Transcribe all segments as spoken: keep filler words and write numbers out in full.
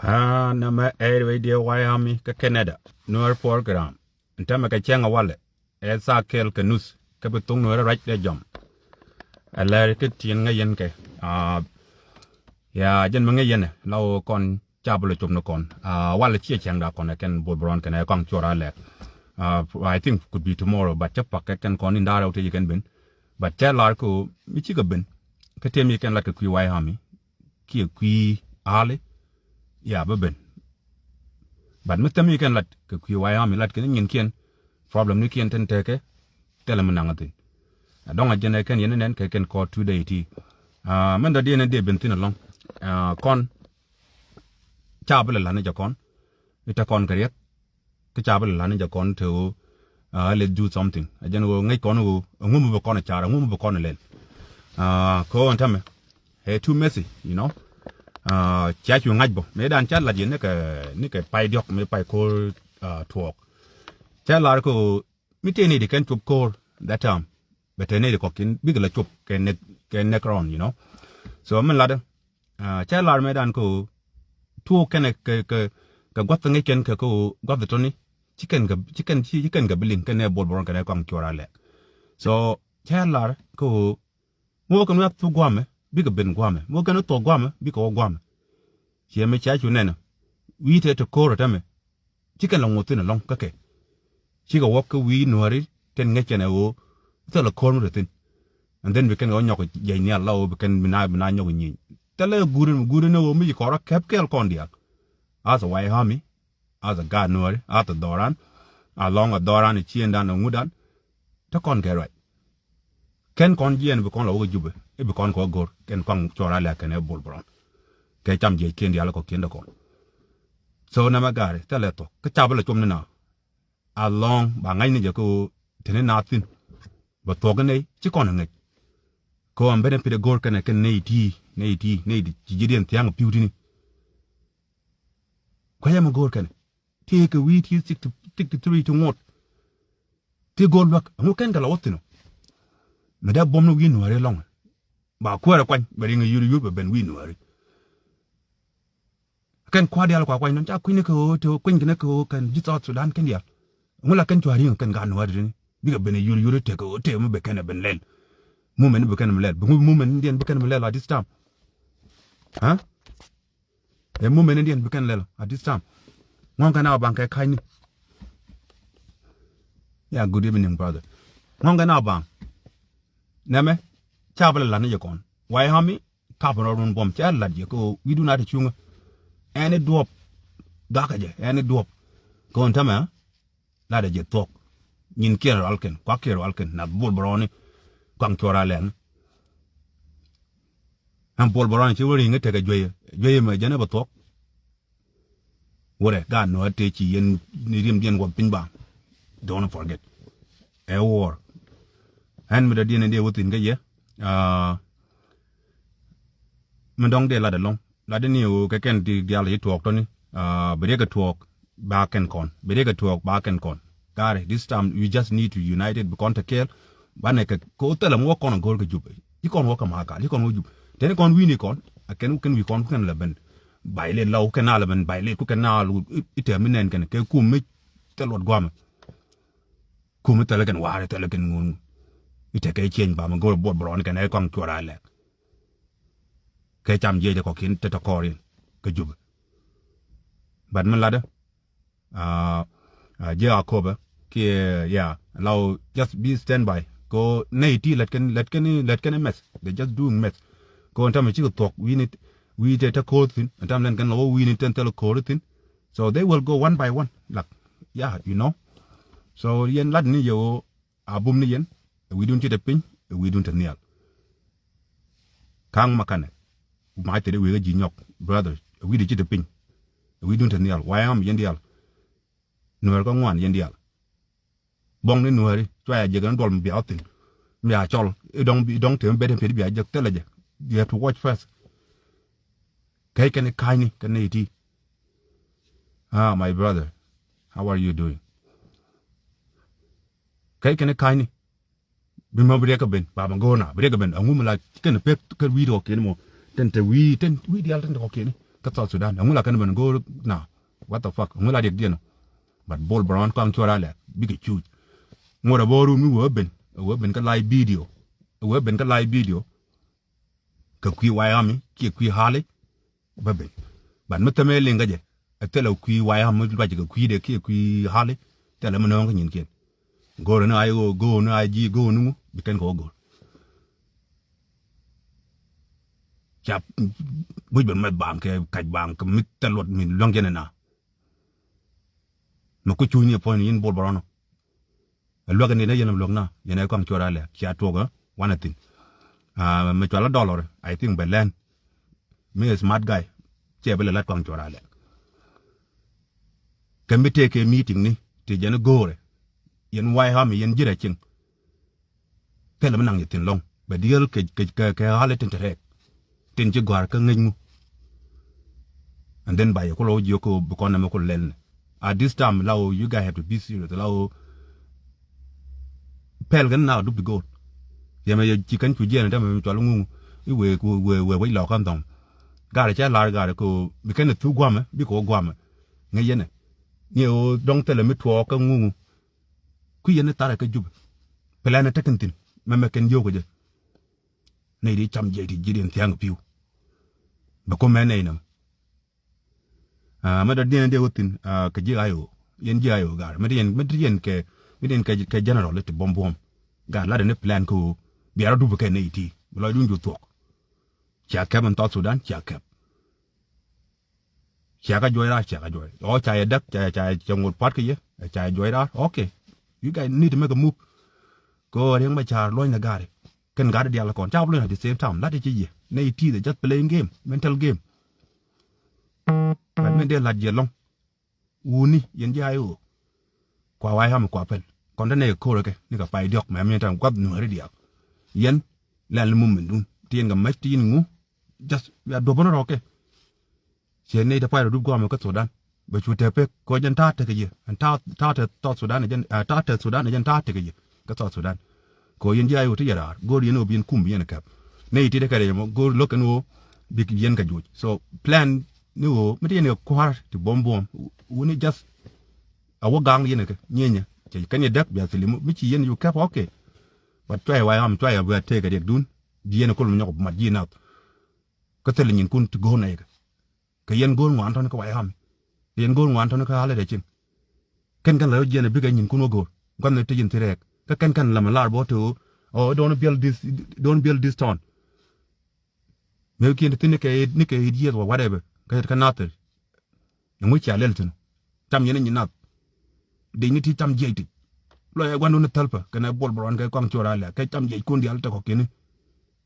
Aa, nɛmɛ ɛ Radio White Army kä Canada Nuer program. Ɛn täämɛ kɛ cäŋ ɛ walɛ, ɛ thaa kɛl kɛ nuth, kä bi thok Nuer ruac dee jɔm. Ɛ lɛr kä tin ŋäc yɛn kɛ, aa, ya, jɛn mi ŋäc yɛn ɛ la ɣöö kɔn ca bi lɛ cop ni kɔn. Aa, walɛ ciɛ cäŋda kɔn ɛ kɛn Bol Bron kɛnɛ Kɔaŋ Cuɔl Ralɛk. Aa, I think could be tomorrow, but cä pak kɛ kɛn kɔn in da̱rɛ wä tëë ci kɛn ben. But cä lar kɛ ɣöö mi cikɛ ben, kä tëë mi kɛn lat kɛ kui̱ White Army kiɛ kui̱ Ali, ya, bä ben. But mi thäm i̱ kɛn lat kɛ kui̱ White Army, lat kɛn nyinkiɛn, problemnikiɛn tin tekɛ, thilɛ mi naŋ a thi̱n. Ɛ dɔ̱ŋ a jɛn ɛ kɛn yɛn nɛn kɛ kɛn kɔɔr two day ti. Aa, mɛn dɔ̱diɛn ɛ dee ben thi̱n ɛlɔ̱ŋ. Aa, kɔn ca bi lɛ la̱t ni jɛ kɔn i̱ te kɔn kɛ riɛk. Kä ca bi lɛ la̱t ni jɛ kɔn te ɣöö, aa, let's do something. Ɛ jɛn ɣöö ŋäc kɔn ɣöö ɛŋu mi bi kɔn ɛ car, ɛŋu mi bi kɔn ɛ lɛl. Aa, kɛ ɣöö ɛn täämɛ ɛ too messy, you know. Aa, cia cu ŋa̱c bä mëëdan ca la̱t yɛn nikɛ, nikɛ pay diɔ̱k mëë pay ko̱r, aa, tuɔɔk. Cä lar kɛ ɣöö mi tëë nɛy ti kɛn cop ko̱r that time, bɛ te nɛy ti kɔ̱kiɛn bikɛ la cop kɛ next, kɛ next round, you know. So min latdä, aa, cä lar mëëdan kɛ ɣöö tuɔɔk kɛnɛ kɛ, kɛ, kɛ gua̱th ŋäc kɛn kɛ kɛ ɣöö gua̱th tɔni ci kɛn kɛ, ci kɛn, ci, ci kɛn kɛ bi liŋ kɛnɛ Bol Bron kɛnɛ Kɔaŋ Cuɔl Ralɛk. So cä lar kɛ ɣöö mi wä kɛn wä thuk gua̱a̱mɛ bikɛ ben gua̱a̱mɛ, mi wä kɛn wä thuɔ̱k gua̱a̱mɛ bikɛ wä gua̱a̱mɛ. Ciɛ mi cia cu nɛnɛ wi̱i̱ tëë te ko̱r ɛ täämɛ ci kɛn la ŋuɔth thi̱n ɛlɔ̱ŋ kä kɛ. Cikɛ wä kä wi̱i̱ Nuääri tin ŋäc kɛn ɛ ɣöö thilɛ ko̱r mi te thi̱n. And then bi kɛn kɛ wä nyɔk jiɛc nhial la ɣöö bi kɛn bi na, bi na nyɔk nyieny. Thilɛ guuri, guuri ni ɣöö mi ci kɔn rɔ kɛp kɛɛl kɔn diaal. As a White Army, as a gaat Nuääri, as a dhɔran, alɔŋ a dhɔran, ɛ ciëŋdan, ɛ ŋutdan, te kɔn kɛ ruac. Kɛn kɔn jiɛn bi kɔn la wä kä Jubɛ i̱ bi kɔn kɛ wä go̱r kɛn Kɔaŋ Cuɔl Ralɛk kɛnɛ Bol Bron. Kɛ cam jiɛckiɛn diaal kɔ̱kiɛn dee kɔn. So nɛmɛ gaari thilɛ thuɔ̱k kä ca bi lɛ cop ni na. Alɔŋ ba ŋa̱c ni jɛ kɛ ɣöö te ni naath thi̱n bɛ thuɔ̱k i̱ nɛy ci kɔn ɛ ŋäc. Kɛ ɣöö ɛn benɛ pit ɛ go̱r kɛnɛ kɛn nɛy ti, nɛy ti, nɛy ti ci ji̱diɛn thia̱a̱ŋ ɛ pi̱w ti̱ni. Kuecä mi go̱o̱r kɛnɛ tëëkɛ wi̱i̱ ti sixty, sixty three ti ŋot. Ti go̱o̱r luäk ɛŋu kɛn kɛ la wä thi̱n ɔ. Mi dee buɔ̱m ni wi̱i̱ Nuääri lɔ̱ŋ. Ba kuäärɛ kuany bɛ riŋ ɛ yur yur bɛ ben wi̱i̱ Nuääri. Kɛn kua̱r diaal kua kuany nɔn ca kui̱ni kɛ ɣöö te kui̱ny kɛn kɛ ɣöö kɛn ji̱ South Sudan kɛn diaal. Ɛŋu la kɛn cua riŋ kɛn gaat Nuääri tini bikɛ ben ɛ yur yur tekɛ ɣöö te mi bɛ kɛn ɛ ben lɛl. Movement bi kɛn ɛ ben lɛl, bi ŋu movement diɛn bi kɛn ɛ ben lɛl at this time? Ɛ movement in diɛn bi kɛn lɛl at this time. Ŋɔ̱ŋ kɛn a baŋ kɛ ka̱cni. Yeah, good evening, brother. Ŋɔ̱ŋ kɛn a baŋ. Nɛmɛ ca bi lɛ la̱t ni jɛ kɔn. White Army kap rɔ run buɔ̱m cɛ la̱t jɛ kɛ ɣöö wi̱i̱dun a ti cuŋä. Ɛn i̱ duɔ̱ɔ̱p gakä jɛ, ɛn i̱ duɔ̱ɔ̱p. Kɛ ɣöö ɛn täämɛ latdɛ jɛ thuɔ̱k. Nyinkiɛn rual kɛn, kuakiɛn rual kɛn, nath Bol Bron ni Kɔaŋ Cuɔl Ralɛk ni. Ɛn Bol Bron ci wä ri̱ŋ tekɛ jueyɛ, jueyɛ mɛ jɛn ɛ bɛ thuɔ̱k. Wurɛ gaat Nuäär tëë ci yɛn ni riɛmdiɛn wuɔth piny ba. Don't forget. Ɛ wuɔr. Ɛn mi dɔ̱diɛn in dee wä thi̱n kä yɛ. Aa, mi dɔ̱ŋ dee lat ɛlɔ̱ŋ. Lat ni ɣöö kɛ kɛn ti diaal ci tuɔɔk tɔ̱ni. Aa, bi riɛk kɛ tuɔɔk ba kɛn kɔn. Bi riɛk kɛ tuɔɔk ba kɛn kɔn. Gaari, this time you just need to unite it, bi kɔn te kɛɛl. Banɛ kɛ kɛ wä thilɛ mi wä kɔn a go̱o̱r kɛ Jubɛ. Ci kɔn wä kɛ Makal, ci kɔn wä Jubɛ. Teni kɔn wi̱i̱ni kɔn a kɛn wä kɛn wi̱i̱ kɔn ku kɛn lɛ ben. Bay lɛ law kɛn a lɛ ben, bay lɛ ku kɛn a lɛ i̱ tɛm mi nɛn kɛn kɛ kum mi thil luɔt guamɛ. Kum mi thilɛ kɛn wa̱a̱ri thilɛ kɛn ŋun. I̱ tekɛ cieny ba mi go̱o̱r Bol Bron kɛn ɛ Kɔaŋ Cuɔl Ralɛk. Kɛ cam jiɛc kɔ̱kiɛn te tɔ kɔɔr in kä Jubɛ. But mi latdä, aa, aa, jiɛ a kopɛ kiɛ, yeah, law just be standby. Ko nɛy ti lät kɛn, lät kɛn, lät kɛn mɛth. They just doing mɛth. Ko ɛn täämɛ cikɛ thuɔ̱k wi̱i̱ni, wi̱i̱ te te ko̱o̱r thi̱n. Ɛn täämɛ lɛn kɛn la wä wi̱i̱ni te thilɛ ko̱o̱r thi̱n. So they will go one by one. Like, yeah, you know. So yɛn lat ni yɛ ɣöö a bum ni yɛn, ɛ wi̱i̱dun ci te piny, ɛ wi̱i̱dun te nhial. Ka̱ŋ Makanɛ, mac te dee wëë kä ji̱ nyɔk, brother, ɛ wi̱i̱dun ci te piny, ɛ wi̱i̱dun te nhial. White Army yɛn diaal. Nuäär kä ŋuan yɛn diaal. Buɔ̱ŋ ni Nuääri, cua ya jek ɛn duɔl mi bia wä thi̱n. Mi bia cɔl, i̱ dɔ̱ŋ, i̱ dɔ̱ŋ te mi bet ɛn piet i̱ bia jek thilɛ jɛ. You have to watch first. Kɛc kɛn i̱ ka̱cni, kɛn ni iti. Ah, my brother, how are you doing? Kɛc kɛn i̱ ka̱cni. Bi mɔ bi riɛk kɛ ben, ba mɔ go̱o̱r na, bi riɛk kɛ ben. Aŋu mi la kɛn pek kɛ wi̱i̱ ti kɔ̱kiɛn mɔ. Tɛn te wi̱i̱, tɛn wi̱i̱ diaal tɛn te kɔ̱kiɛn. kä South Sudan. Ɛŋu la kɛn ben go̱o̱r na, what the fuck? Ɛŋu la riɛk diɛn ɔ? But Bol Bron kɔaŋ cuɔr a lɛk bikɛ cuuc. Ŋuɔt a bä run mi wee ben, wee ben kä live video, wee ben kä live video. Kɛ kui̱ White Army kiɛ kui̱ Hali bä ben. But mi thɛmɛ liŋ kä jɛ, ɛ thilɛ kui̱ White Army luac kɛ kui̱ dɛ kiɛ kui̱ Hali, thilɛ mi nööŋ kä nyinkiɛn. Go̱o̱r ni a i̱ ɣöö go̱o̱r ni a ji̱ go̱o̱r ni ŋu bi kɛn kɛ wä go̱o̱r. Ca guic ben mɛth baŋ kɛ kac baŋ kɛ mi thil luɔt mi luäŋ jɛn ɛ na. Mɛ ku cuuc ni ɛ puɔ̱ny ni yin Bol Bron ɔ. Ɛ luäk ni nɛ yɛn ɛ luäk na yɛn ɛ kɔaŋ cuɔr a lɛk cia tuɔk ɛ wanɛ thi̱n. Mɛ cual a dollar, I think bɛ lɛn. Mi ɛ smart guy cɛ bi lɛ lat kɔaŋ cuɔr a lɛk. Kɛ mi tëëkɛ meeting ni ti jɛn go̱o̱rɛ. Yɛn White Army yɛn ji̱ rɛ cieŋ. Thilɛ mi naŋ yɛ thi̱n lɔ̱ŋ bɛ dieel kɛ, kɛ, kɛ, kɛ Hali tin te rɛɛk. Tin ci gɔ̱a̱r kä ŋäc ŋu. And then ba yɛ kulɔ wä jiök kä bi kɔn nɛmɛ kulɔ lɛl ni. At this time la wä, you guys have to be serious. La wä pɛl kɛn na dup ti go̱o̱r. Yɛmɛ yɛ ci kɛn cu jiɛn dämɛ mi cual ŋuŋ i̱ wee, wee, wee, wee lɔk kɛn dhɔŋ. Gaarɛ cɛ lar gaarɛ kɛ bi kɛn thu guamɛ bikɛ wä guamɛ. Ŋäc yɛnɛ ni ɣöö dɔ̱ŋ thilɛ mi tuɔɔk kä ŋuŋ. Kui̱ yɛn ni tharɛ kä Jubɛ. Plan ɛ tekɛn thi̱n mɛmɛ kɛn yio̱w kɛ jɛ. Nɛy di cam jiɛc ti ji̱ diɛn thia̱a̱ŋ pi̱w. Bɛ kum mɛ nɛy nɛmɛ. Mɛ dɔ̱diɛn dee wä thi̱n kɛ ji̱ I O. Yɛn ji̱ I O gaar mɛ ti yɛn, mɛ ti yɛn kɛ, mɛ ti yɛn kɛ, kɛ general ti buɔ̱m buɔ̱m. Gaar lat ni plan kä ɣöö bia rɔ dup kɛ nɛy ti bi lɔcdun cu thuɔ̱k. Cia kɛp in South Sudan, cia kɛp. Cia kä juɔc raar, cia kä juɔc. Ɔ ca yɛ däk, ca, ca, ca ŋot pua̱t kä yɛ, ca yɛ juɔc raar. Okay. You guys need to make a move. Kɛ ɣöö Riek Machar luɔ̱ny ni gaari. Kɛn gaari diaal kɔn. Ca bi luɔ̱ny at the same time. Lat i̱ ci yɛ. Nɛy ti, they just playing game. Mental game. But min dee lat yɛ lɔ̱ŋ. Wuni, yɛn ji̱ I O. Kua White Army kua pɛl. Kɔn te nɛy kɛ ko̱r kɛ, ni kɛ pay diɔ̱k, mɛ mi ta̱ŋ gua̱th nuääri diaal. Yɛn, lɛl ni mum min dun. Ti yɛn kɛ mɛc, ti yɛn ŋu. Just, ya duɔ̱p ni rɔɔk kɛ. Ciɛ nɛy te pay rɔ dup guamɛ kä Sudan. Bɛ cu te pek, kɛ jɛn ta̱a̱ tekɛ yɛ. Ɛn ta̱a̱, ta̱a̱ te South Sudan, ɛ jɛn, ɛ, ta̱a̱ te Sudan, ɛ jɛn ta̱a̱ tekɛ yɛ. Kä South Sudan. Kɛ ɣöö yɛn ji̱ I O ti yɛ raar. Go̱o̱r yɛn ɣöö bi yɛn kum bi yɛn kɛp. Nɛy ti te kɛrɛ yɛ mɔ, go̱o̱r lo̱k kɛn ɣöö bi yɛn kɛ juɔc. So, plan ni ɣöö, mi ti yɛn kɛ kua̱r ti buɔ̱m buɔ̱m. Wuni just, a wä gaŋ yɛn kɛ, nyieenyɛ. Cɛ kɛn yɛ däk, bia thili mi ci yɛn yu kɛp, okay. But cuayɛ White Army, cuayɛ bia tëëkɛ riɛkdun. Ji̱ yɛn kul mi nyɔk mat ji̱ nath. Kä thilɛ nyinkun ti go̱o̱r nɛy kɛ. Kɛ yɛn go̱o̱r ŋuan tɔ̱ni kä White Army. Kɛ yɛn go̱o̱r ŋuan tɔ̱ni kä Hali rɛ cieŋ. Kɛn kɛn la rɔ jiɛn ɛ bikɛ nyinkun wä go̱o̱r. Gua̱n ni ti yɛn thi rɛɛk. Kä kɛn kɛn la mi lar bä te ɣöö, oh, don't build this, don't build this town. Mëë kiɛn ti thi̱n ni kɛ, ni kɛ eight years or whatever. Kä, kä nathir. Ɛŋu cia lɛl thi̱n. Cam yɛn ni nyin nath. Dec ni ti cam jiɛc ti. Lɔ yɛ gua̱ndun ni thäl pä. Kɛnɛ Bol Bron kɛ kɔaŋ cuɔr a lɛk. Kɛ cam jiɛc kun diaal tekɔ kiɛn ni.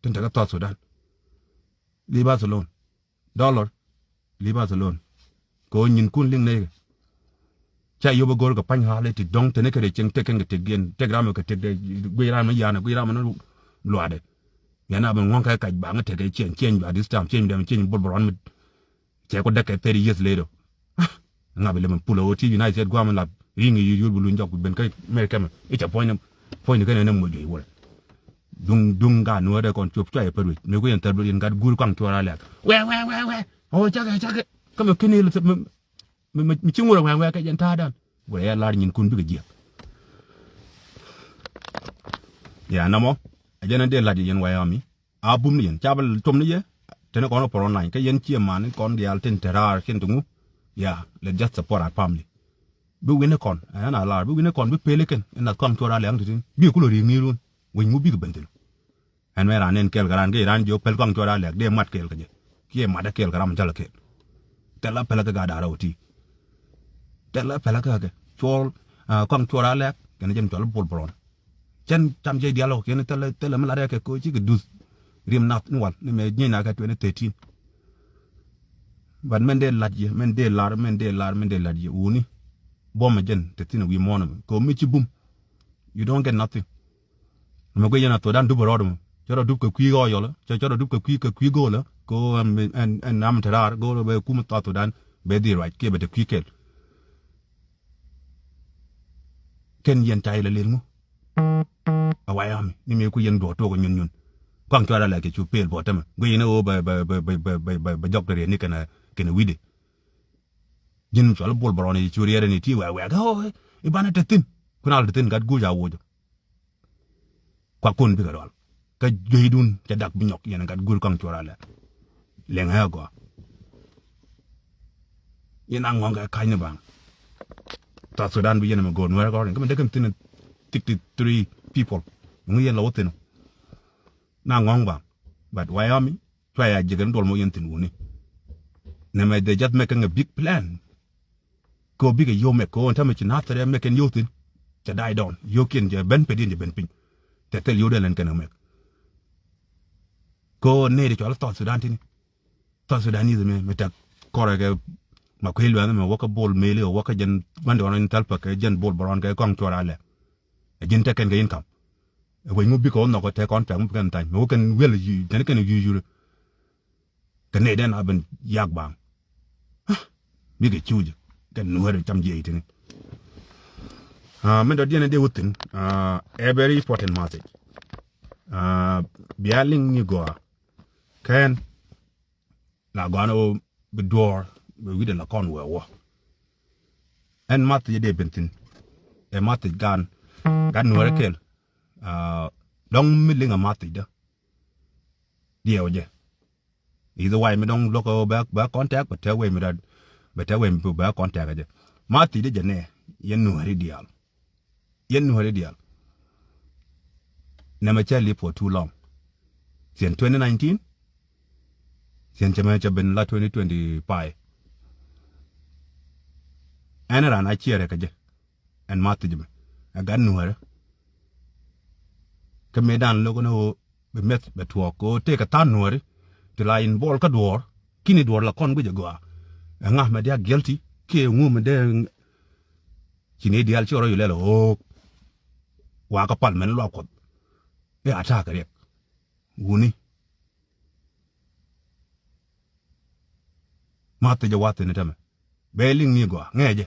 Tin tekɛ South Sudan. Leave us alone. Dollar, leave us alone. Kɛ ɣöö nyinkun liŋ nɛy kɛ. Ca yop ɛ go̱r kɛ pa̱ny Hali ti dɔ̱ŋ teni kɛ rɛ cieŋ tek kɛn kɛ tek diɛn, tek ram kɛ tek dɛ, guic ram mi yanɛ, guic ram mi luaadɛ. Yɛn a ben ŋuɔ̱ŋ kɛ kac baŋ tek kɛ ciɛny, ciɛny jua this time, ciɛny dɛm, ciɛny Bol Bron mi. Cɛ kɔ däk kɛ thirty years later. Ŋa̱p ilɛ mɛ pulɛ ɣöö ti United States guam in lap ri̱ŋ i̱ yut yut bi luny jɔk bi ben kä America mɛ i̱ ca puɔ̱ny ni puɔ̱ny ni kɛn ɛn ɛn muc juɔc wurɛ. Duŋ duŋ gaat nuɔ̱ɔ̱dɛ kɔn cuɔp cuay ɛ pär wec mëë ku yɛn thäl bi yɛn gat guur kɔaŋ cuɔr a lɛ̈k. Wɛ wɛ wɛ wɛ ɔ cakɛ cakɛ kä mɛ kin il mɛ mɛ ci ŋurɛ wɛ wɛ kɛ jɛn ta̱a̱dan. Wurɛ yɛ lar nyinkun bikɛ jiɛk. Ya nɔmɔ ɛ jɛn ɛn dee la̱t yɛ yɛn wayɔmi. A bum ni yɛn ca bä tom ni yɛ. Teni kɔn pɔrɔ nany kä yɛn ciɛ man ni kɔn diaal tin te raar cin ti ŋu. Ya, let's just support our family. Bi wini kɔn ɛn a lar bi wini kɔn bi peli kɛn in a kɔn cuɔr a lɛŋ ti tin bi kulɔ riŋ ni run. Winy ŋu bikɛ ben thil. Ɛn mɛ ran nen kɛɛl kɛ ran kɛ ran jiɔ pɛl kɔn cuɔr a lɛk dee mat kɛɛl kɛ jɛ. Kiɛ mat a kɛɛl kɛ ram jal kɛɛl. Tɛl a pɛl kɛ gaa daara wä ti. Tɛl a pɛl kɛ kɛ cuɔl kɔn cuɔr a lɛk kɛn jɛn cuɔl bol bɔlɔn. Cɛn cam jiɛc dial ɔ kiɛn thilɛ thilɛ mi lat yɛ kɛ koci kɛ duth. Rim nath ni wal ni mɛ jiɛc na kɛ twenty thirteen. But mɛn dee lat yɛ mɛn dee lar mɛn dee lar mɛn dee lat yɛ wuni. Buɔmɛ jɛn te thin wi̱i̱ muɔ̱ɔ̱n mɛ kɛ mi ci bum. You don't get nothing. Mɛ guic yɛn a thuɔ̱dan dup rɔɔd mɛ cɛ rɔ dup kɛ kui̱ ɣɔɔyɔlä cɛ cɛ rɔ dup kɛ kui̱ kɛ kui̱ go̱o̱lä kɛ ɣöö ɛn ɛn nam te raar go̱o̱lä bɛ kum thuɔ̱dan bɛ dhil ruac kiɛ bɛ te kui̱ kɛl. Kɛn yɛn ca ilɛ lel ŋu. A wayami ni mëë ku yɛn duɔ̱ɔ̱r tuɔɔk nyun nyun. Kɔaŋ cuarɛ lɛ kɛ cu pel bɔ tämɛ guic ni ɣöö bɛ bɛ bɛ bɛ bɛ bɛ bɛ jɔk te riɛt ni kɛn ɛ kɛnɛ wi̱dɛ. Ji̱n cɔal Bol Bärɔn i̱ cu riɛɛr ɛn i̱ ti wɛɛk wɛɛk ɛ ɣöö i̱ banɛ te thi̱n. Kun al te thi̱n gat guuc a woc. Kuakun bikɛ rual. Kä jueydun cɛ dak bi nyɔk yɛn gat guur kɔaŋ cuɔr alɛ. Liɛŋ ɛ gɔaa. Yɛn a ŋɔ̱ŋ kɛ ka̱ny ni baŋ. South Sudan bi yɛn ɛmɛ go̱o̱r Nuɛr kɔn kä mi dee kɛn thi̱n sixty three people. Ŋu yɛn lɔ wä thi̱n. Na ŋɔ̱ŋ baŋ. But why army? Cua ya ji̱ kɛn duɔl mɔ yɛn thi̱n wuni. Nɛmɛ they just making a big plan. Kɛ ɣöö bikɛ yio̱w mɛk kɛ ɣöö ɛn tämɛ ci Nathir ɛ mɛk kɛn yio̱w thi̱n. Cɛ die down. Yio̱wkiɛn cɛ ben pet in cɛ ben piny. Cɛ thil yio̱w dee lɛn kɛn ɛ mɛk. Kɛ ɣöö nɛy ti cɔal South Sudan tini. South Sudan i̱ mɛ mɛ tɛk kɔrɛ kɛ ma kui̱ luɛɛn mɛ wä kä Bol Meli wä kä jɛn bandɔɔn in thäl pɛ kɛ jɛn Bol Bärɔn kɛ kɔaŋ cuɔr alɛ. Ɛ ji̱n tɛk kɛn kɛ in kam. Ɛ wec ŋu bikɛ wä nhɔk ɛ tɛk kɔn pɛk ŋu kɛn thany mɛ wä kɛn wiɛl ɛ yi̱ tɛn kɛn ɛ yi̱ yur. Kɛ nɛy dɛn a ben yak baŋ. Bikɛ cuuc kɛ Nuɛr cam jiɛc tini. Ah, min dɔ̱diɛn in dee wä thi̱n, ah, ɛ very important message. Ah, bia liŋ ni gɔaa. Kɛn la gɔaa ni ɣöö bi duɔ̱ɔ̱r bi wi̱cdɛ la kɔn wee wä. Ɛn message dee ben thi̱n. Ɛ message gan gan Nuɛr kɛl. Ah, dɔ̱ŋ mi liŋ a message dä. Diɛw jɛ. Either way mi dɔ̱ŋ luɔk ɣöö bɛ, bɛ contact, bɛ tɛk way mi dɔ̱ŋ, bɛ tɛk way mi bɛ contact jɛ. Message dä jɛ nɛ, yɛn Nuɛri diaal. Yɛn Nuɛri diaal. Nɛmɛ cɛ live for too long. Thiɛn twenty nineteen. Thiɛn cɛ mɛ cɛ ben la twenty twenty-five. Ɛn ran a ciɛrɛ kɛ jɛ. Ɛn message mɛ. Ɛ gat Nuɛrɛ. Kä mëëdan lo̱k ni ɣöö bi meth bɛ tuɔɔk kɛ ɣöö tëëkɛ tha̱a̱n Nuɛri. Ti la in bɔl kä duɔ̱ɔ̱r. Kini duɔ̱ɔ̱r la kɔn guic ɛ gɔaa. Ɛ ŋa̱ mɛ diak guilty kiɛ ŋu mɛ dee. Ci ni diaal ci rɔ yu lɛl ɣöök. Wakä pal mɛn luaak Kuɔth. I̱ attack riɛk. Wuni. Message ɛ wa̱thi̱n i̱ tämɛ. Bɛ liŋ ni gɔaa ŋɛɛ jɛ.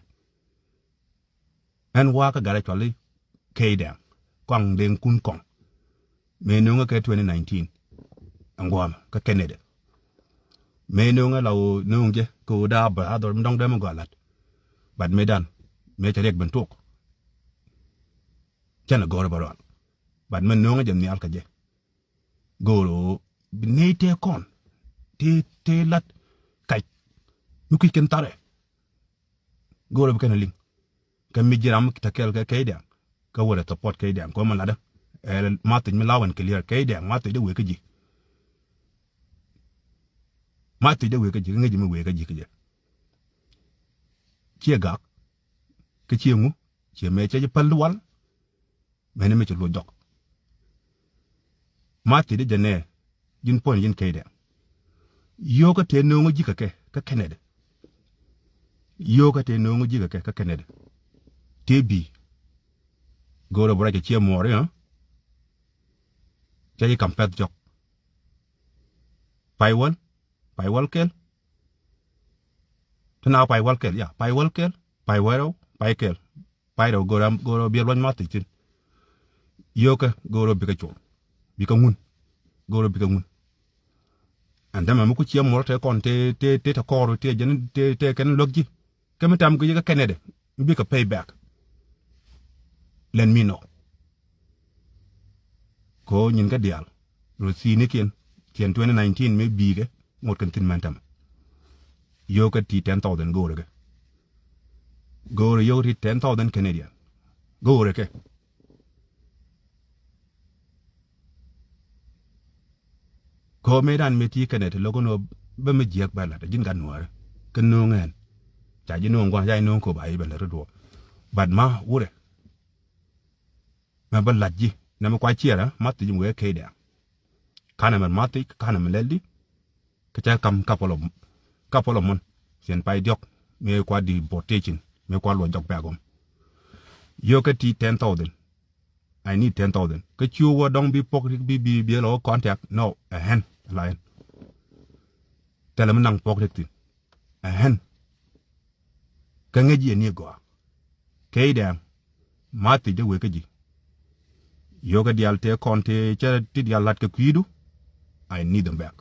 Ɛn wakä gat ɛ cɔal i̱ Key Dɛŋ. Kɔaŋ Dɛŋ kun kɔaŋ. Mëë nöŋä kɛ twenty nineteen. Ɛn gua̱a̱mɛ kä Canada. Mëë nöŋä la ɣöö nöŋ jɛ kɛ ɣöö daa bɛ a dhɔr mi dɔ̱ŋ dee mi gɔaa la̱t. But mëëdan mëë cɛ riɛk ben tok. Cɛn ɛ go̱o̱r bä rual. But mɛ nöŋä jɛ nhial kä jɛ. Go̱o̱r ɣöö bi nɛy tëë kɔn tëë tëë la̱t kac mi kui̱c kɛn tharɛ. Go̱o̱r ɣöö bi kɛn a liŋ. Kɛ mi ji̱ ram mi te kɛɛl kɛ Key Dɛŋ. Kä wä rɛ support Key Dɛŋ kɛ ɣöö mi latdä. Ɛ message mi la wän clear Key Dɛŋ message dee wëë kä ji̱. Message dee wëë kä ji̱ kä ŋäc mi wëë kä ji̱ kä jɛ. Ciɛ gak. Kä ciɛ ŋu ciɛ mëë cɛ ji̱ päl wal. Mɛn mi ci luɔc jɔk. Message dee jɛ nɛ ji̱n puɔ̱ny ji̱n Key Dɛŋ. Yio̱o̱kä tëë nööŋä ji̱ kɛ kɛ kä Canada. Yio̱o̱kä tëë nööŋä ji̱ kɛ kɛ kä Canada. Tëë bi̱i̱. Go̱o̱rä bä ruac kɛ ciɛ muɔɔri ɣä. Cä ji̱ kam pɛ̈th jɔk. Pay wäl. Pay wäl kɛl. Ti na pay wäl kɛl, ya, pay wäl kɛl, pay wärɛw, pay kɛl. Pay rɛw go̱o̱rä, go̱o̱rä biɛ luɔ̱ny ma thi̱c thi̱n. Yio̱o̱kä go̱o̱rä bikɛ cuɔl. Bikɛ ŋun. Go̱o̱rä bikɛ ŋun. Ɛn dämɛ mi ku ciɛ muɔl te kɔn te, te, te, te kɔɔr te jɛn te, te kɛn luäk ji̱. Kä mi tam kɛ yɛ kä Canada, mi bikɛ pay back. Let me know. Kɛ ɣöö nyin kä diaal röth thi̱i̱nikiɛn, thiɛn twenty nineteen mi bi̱i̱kɛ ŋot kɛn thi̱n mɛn tämɛ. Yio̱o̱kɛ ti ten thousand go̱o̱rɛ kɛ. Go̱o̱rɛ yio̱o̱kɛ ti ten thousand Canadian. Go̱o̱rɛ kɛ. Kɛ ɣöö mëëdan mëë ti kɛnɛ ti lo̱k ni ɣöö bä mi jiääk bɛ la̱t a ji̱n gat nuäärä. Kä nööŋ ɛn. Ca ji̱ nööŋ gua̱n ca ji̱ nööŋ köp a ji̱ bɛ la̱t ri duɔ̱ɔ̱r. But ma wurɛ. Mɛ bä la̱t ji̱ nɛ mi kua ciɛɛrä ma thi̱c mi wee key dɛ̈ɛ̈ŋ. Kanɛ mɛ ma thi̱c kanɛ mɛ lɛl di. Kä cä kam couple of, couple of month. Thiɛn pay diɔ̱k mëë kua deportation mëë kua luɔc jɔk bɛ̈ɛ̈k ɣɔm. Yio̱o̱kɛ ti ten thousand. I need ten thousand. Kä cu wä dɔ̱ŋ bi pɔk bi, bi, bi lɔ contact. No, ɛ ɣän la ɣän. Thilɛ mi naŋ pɔk rik thi̱n. Ɛ ɣän. Kä ŋäc yɛ ni gɔaa. Key dɛ̈ɛ̈ŋ. Ma thiec dee wëë kä ji̱. Yio̱o̱kɛ diaal tëë kɔn tëë cä ti diaal la̱t kɛ kui̱du. I need them back.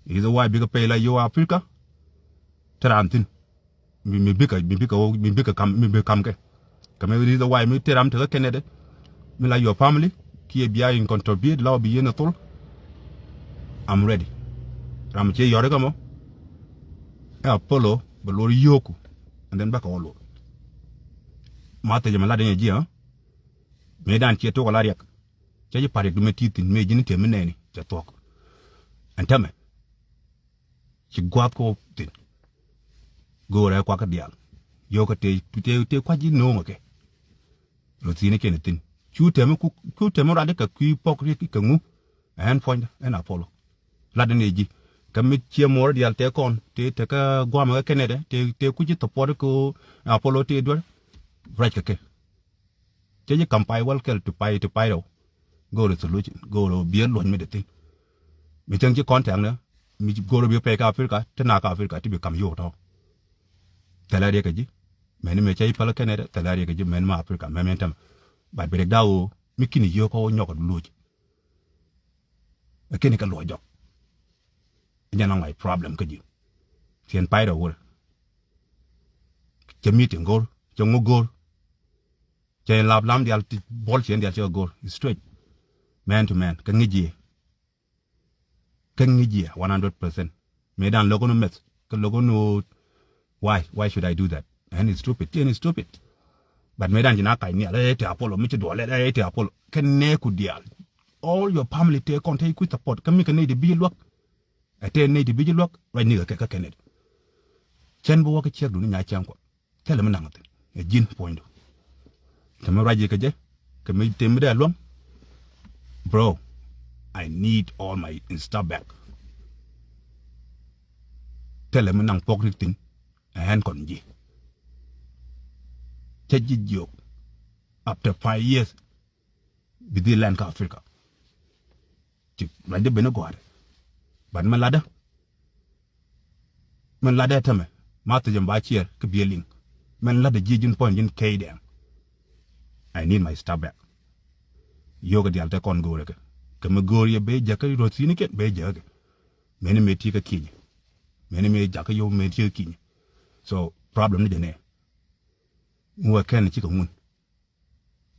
Is why bikɛ pay la yio̱o̱ Africa. Te raan thi̱n mi, mi bikɛ, mi bikɛ, mi bikɛ kam, mi bikɛ kam kɛ. Kɛ mi reason why mi te ram tekɛ kɛnɛ dɛ. Mi la your family kiɛ bia in contribute la wä bi yɛn a thol. I'm ready. Ram ciɛ yɔri kɛ mɔ. Ɛ Apollo bɛ luɔr yio̱o̱ku. And then bäkɛ wä luɔr. Ma thecɛ mi la dɛn yɛ ji̱, ha? Mi dan ciɛ tok a la riɛk. Cɛ ji̱ pa̱t riɛk di mi ti thi̱n mi ji̱n tiɛ mi nɛɛni cɛ thuɔ̱k. Ɛn tämɛ ci gua̱a̱th kɛ wä thi̱n. Go̱o̱rɛ kuakä diaal. Yio̱o̱kä tëë, tëë, tëë kua̱c ji̱ no̱o̱ŋä kɛ. Rɔ thi̱n kɛn thi̱n. Cu tɛmɛ ku, cu tɛmɛ ruac kɛ kui̱ pɔk riɛk kɛ ŋu. Ɛn puɔ̱nydä, ɛn Apollo. Lat ni ji̱. Kä mi ciɛ muɔɔr diaal tëë kɔn, tëë, tëë kä guamɛ kä kɛnɛdɛ, tëë, tëë kui̱ ji̱ thɔpuɔt kɛ Apollo tëë duer. Ruac kɛ kɛ. Cä ji̱ kam pay wäl kɛl ti pay, ti pay rɛw. Go̱o̱rɛ solution, go̱o̱rɛ biɛ luɔ̱ny mi dee thi̱n. Mi cäŋ ci contact ni, mi go̱o̱rɛ biɛ pɛy kä Africa, ti na kä Africa, ti bi kam yio̱w tɔ̱. Thilɛ riɛk kɛ ji̱, mɛn mi cä ji̱ päl kɛnɛ dɛ, thilɛ riɛk kɛ ji̱, mɛn ma Africa, mɛn mi ɛn tämɛ. But bi riɛk da̱a̱ ɣöö, mi ki̱ni yio̱w kä wä nyɔk luuc. Ɛ kɛn kɛ luɔc jɔk. Jɛn a my problem kä ji̱. Thiɛn pay rɛw wurɛ. Cɛ meeting go̱o̱r, cɛ ŋu go̱o̱r. Cɛ in lap lam dial ti buɔl ciɛn dial cɛ go̱r straight, man to man, kä ŋi̱c yiëë. Kä ŋi̱c yiëë one hundred percent. Mëë dan lo̱k ni meth kä lo̱k ni, why, why should I do that? Ɛn stupid, ti ɛn stupid. But mëë dan ci na kac nial, ɛ ti Apollo mi ci duɔl, ɛ ti Apollo. Kä nɛɛku dial, all your family tëë kɔn tëë kui̱ support kä mi kɛ nɛy ti bi luäk. Ɛ tëë nɛy ti bi luäk ruac ni kɛ kɛ kä kɛnɛt. Cɛn bi wä kä ciɛk duni nya cɛn kuɔth. Thilɛ mi naŋ thi̱n ɛ ji̱n puɔ̱nydu. Te mi ruac kɛ jɛ kɛ mi te mi dee luäŋ. Bro, I need all my stuff back. Thilɛ mi naŋ puɔk rik thi̱n ɛ ɣän kɔn ji̱. Cä ji̱ jiök after five years. Bi dhil lɛn kä Africa. Ci ruacdä ben i̱ gɔ̱a̱rɛ. But mɛn latdä, mɛn latdä tämɛ, ma thiec ɛn ba ciɛɛr kä biɛ liŋ. Mɛn latdä jiɛ ji̱n puɔ̱ny ji̱n kɛy dɛɛŋ. I need my stuff back. Yio̱o̱kɛ diaal te kɔn go̱o̱rɛ kɛ. Kɛ mi go̱o̱r yɛ ben jäkä ruɔ̱th thi̱n ikiɛn ben jäkä kɛ. Mɛni mëë ti̱i̱ kä ki̱ny. Mɛni mëë jakä yio̱w mëë ti̱i̱ kä ki̱ny. So problem ni jɛ nɛ. Ŋuɛ kɛn cikɛ ŋun.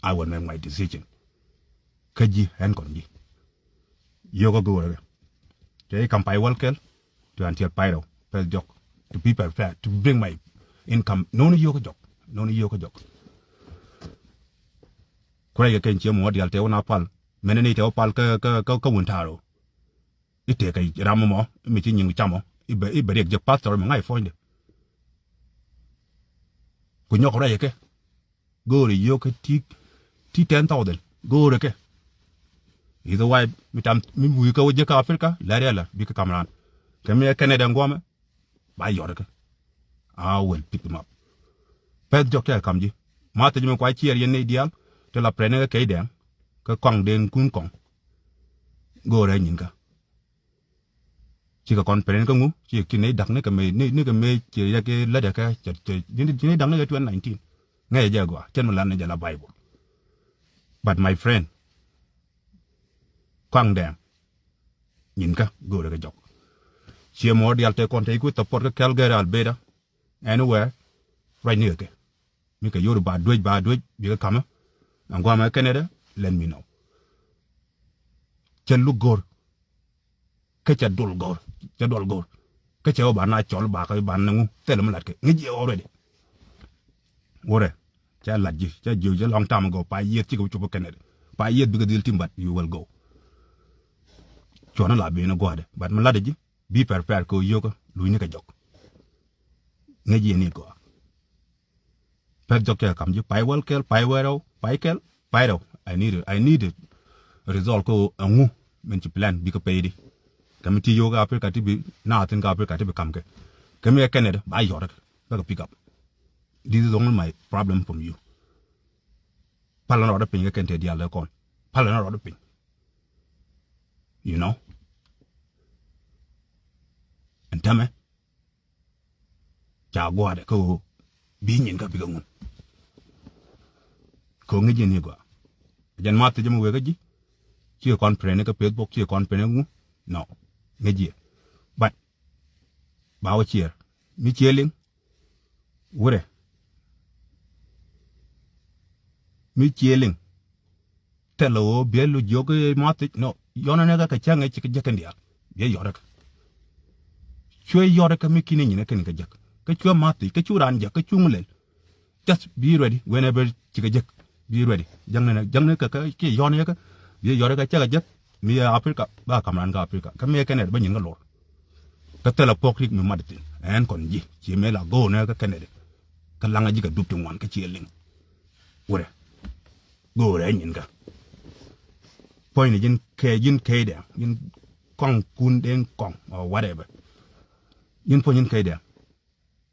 I will make my decision. Kä ji̱ ɛn kɔn ji̱. Yio̱o̱kä go̱o̱rä kɛ. Cɛ i̱ kam pay wäl kɛl to until pay rɛw. Pɛth jɔk. To be prepared to bring my income. No̱o̱ni yio̱o̱kä jɔk. No̱o̱ni yio̱o̱kä jɔk. Kurɛ yɛ kɛn ciɛ mɔ dial tɛ wä na pal. Mɛnɛ ni tɛ wä pal kä, kä, kä, kä wun ta̱a̱r ɔ. I̱ tëëkɛ ram mɔ mi ci nyiŋ camɔ i̱ bɛ, i̱ bɛ riɛk jek pastor mi ŋa̱c puɔ̱nydɛ. Ku nyɔk rɛy kɛ. Go̱o̱rɛ yio̱o̱k kä ti, ti ten thousand. Go̱o̱rɛ kɛ. Is the why mi tam mi wi̱i̱ kä wä jek kä Africa lɛr yɛ lɛr bikɛ kam raan. Kɛ mi ɛ kɛnɛ dɛn guɔmɛ. Ba yɔt kɛ. I will pick them up. Pɛth jɔk tɛ kam ji̱. Ma thiec mi kua ciɛɛr yɛn nɛy diaal. Ti la pɛrɛn ni kɛ kɛy dɛŋ. Kä kɔaŋ den kun kɔŋ. Go̱o̱rɛ nyin kä. Cikɛ kɔn pɛrɛn kä ŋu, cikɛ ki nɛy da̱k ni kɛ mëë, ni, ni kɛ mëë ci riɛk i̱ lätdɛ kɛ, cɛ, cɛ, ni, ni da̱k ni kɛ twenty nineteen. Ŋäcɛ jɛ gɔaa, cɛn mi lat ni jɛ la Bible. But my friend, kɔaŋ dɛŋ. Nyin kä, go̱o̱rɛ kɛ jɔk. Ciɛ mɔ dial te kɔn te iku support kä kɛl gɛr al beda. Anywhere, ruac ni kɛ kɛ. Mi kɛ yor ba duec, ba duec, bikɛ kamä. Ɛn guamɛ kɛnɛ dɛ, let me know. Cɛ luk go̱r. Kä cɛ dol go̱r, cɛ dol go̱r. Kä cɛ wä ba na cɔl ba kä ba na ŋu, thilɛ mi lat kɛ. Ŋi̱c jɛ already. Wurɛ, cɛ lat ji̱, cɛ ji̱, cɛ long time ago, pa yieth cikɛ wä cop kɛnɛ dɛ. Pa yieth bikɛ dhil tim, but you will go. Cuɔn la ben gua̱dɛ, but mi lat ji̱, bi pɛr pɛr kɛ wä yio̱kä, luny ni kɛ jɔk. Ŋi̱c jɛ ni gɔaa. Pɛth jɔk cɛ kam ji̱ pay wäl kɛl, pay wärɛw, pay kɛl, pay rɛw. I need it, I need it. Result kä ɛŋu min ci plan bikɛ pay di. Kɛ mi ti yio̱w kä Africa ti bi na thin kä Africa ti bi kam kɛ. Kɛ mi ɛ kɛnɛ dɛ ba yɔt kɛ bɛ kɛ pick up. This is only my problem from you. Palɛ na rɔɔdɛ piny kä kɛn te diaal dɛ kɔn. Palɛ na rɔɔdɛ piny. You know. Ɛn tämɛ. Ca gua̱a̱dɛ kä ɣöö bi nyin kä bikɛ ŋun. Kä ŋi̱c yɛn i̱ gɔaa. Jɛn ma thiec mi wëë kä ji̱. Cikɛ kɔn pɛrɛn kä Facebook, cikɛ kɔn pɛrɛn ŋu. No. Ŋi̱c yɛ. But ba wä ciɛɛr. Mi ciɛ liŋ. Wurɛ. Mi ciɛ liŋ. Thilɛ ɣöö biɛ lu jiök i̱ ma̱thic. No, yɔnɛ nɛ kɛ kɛ cäŋ ɛ ci kɛ jek kɛn diaal. Biɛ yɔt ɛ kɛ. Cuɛ yɔt ɛ kɛ mi ki̱n i̱ nyin ɛ kɛn kɛ jek. Kä cuɛ ma̱thic, kä cu raan jek, kä cuŋ lɛl. Just be ready whenever cikɛ jek. Be ready. Jäŋni, jäŋni kɛ, kɛ kiɛ yɔn yɛ kɛ. Bi yɔr kɛ cɛ kɛ jek. Mi yɛ Africa ba kam ran kä Africa. Kä mi yɛ kɛnɛ bä nyin kä lor. Kä thilɛ pok rik mi mat thin. Ɛn kɔn ji̱ ci mi la go̱o̱nɛ kä kɛnɛ. Kä laŋä ji̱ kɛ dup ti ŋuan kä ci liŋ. Wurɛ. Go̱o̱rɛ nyin kä. Puɔ̱nyni ji̱n kɛ, ji̱n kɛ dɛ. Ji̱n kɔŋ kun den kɔŋ or whatever. Ji̱n puɔ̱ny ji̱n kɛ dɛ.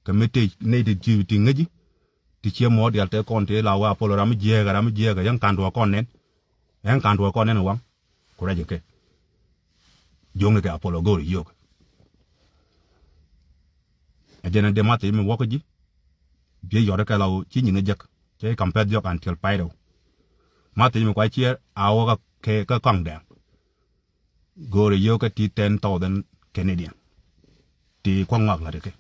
Kɛ mi tëë nɛy ti, ti, ti ŋäci. Ti ciɛ muɔɔr diaal tëë kɔn tëë la wee Apollo ram mi jiɛɛkɛ, ram mi jiɛɛkɛ, yɛn ka̱n tuɔɔk kɔn nɛn. Yɛn ka̱n tuɔɔk kɔn nɛn waŋ. Ku rɛc kɛ. Jiökni kɛ Apollo go̱o̱ri yio̱k. Ɛ jɛn ɛ dee ma̱thic mi wäkä ji̱. Biɛ yɔt kɛ la wä ci nyin ɛ jek. Cɛ ka̱m pɛth jɔk until pay rɛw. Ma̱thic mi kua ciɛ a wäkä kɛ, kɛ kɔaŋ dɛɛŋ. Go̱o̱rɛ yio̱o̱kä ti ten thousand Canadian. Ti kua̱ŋ ŋɔak la̱t kɛ.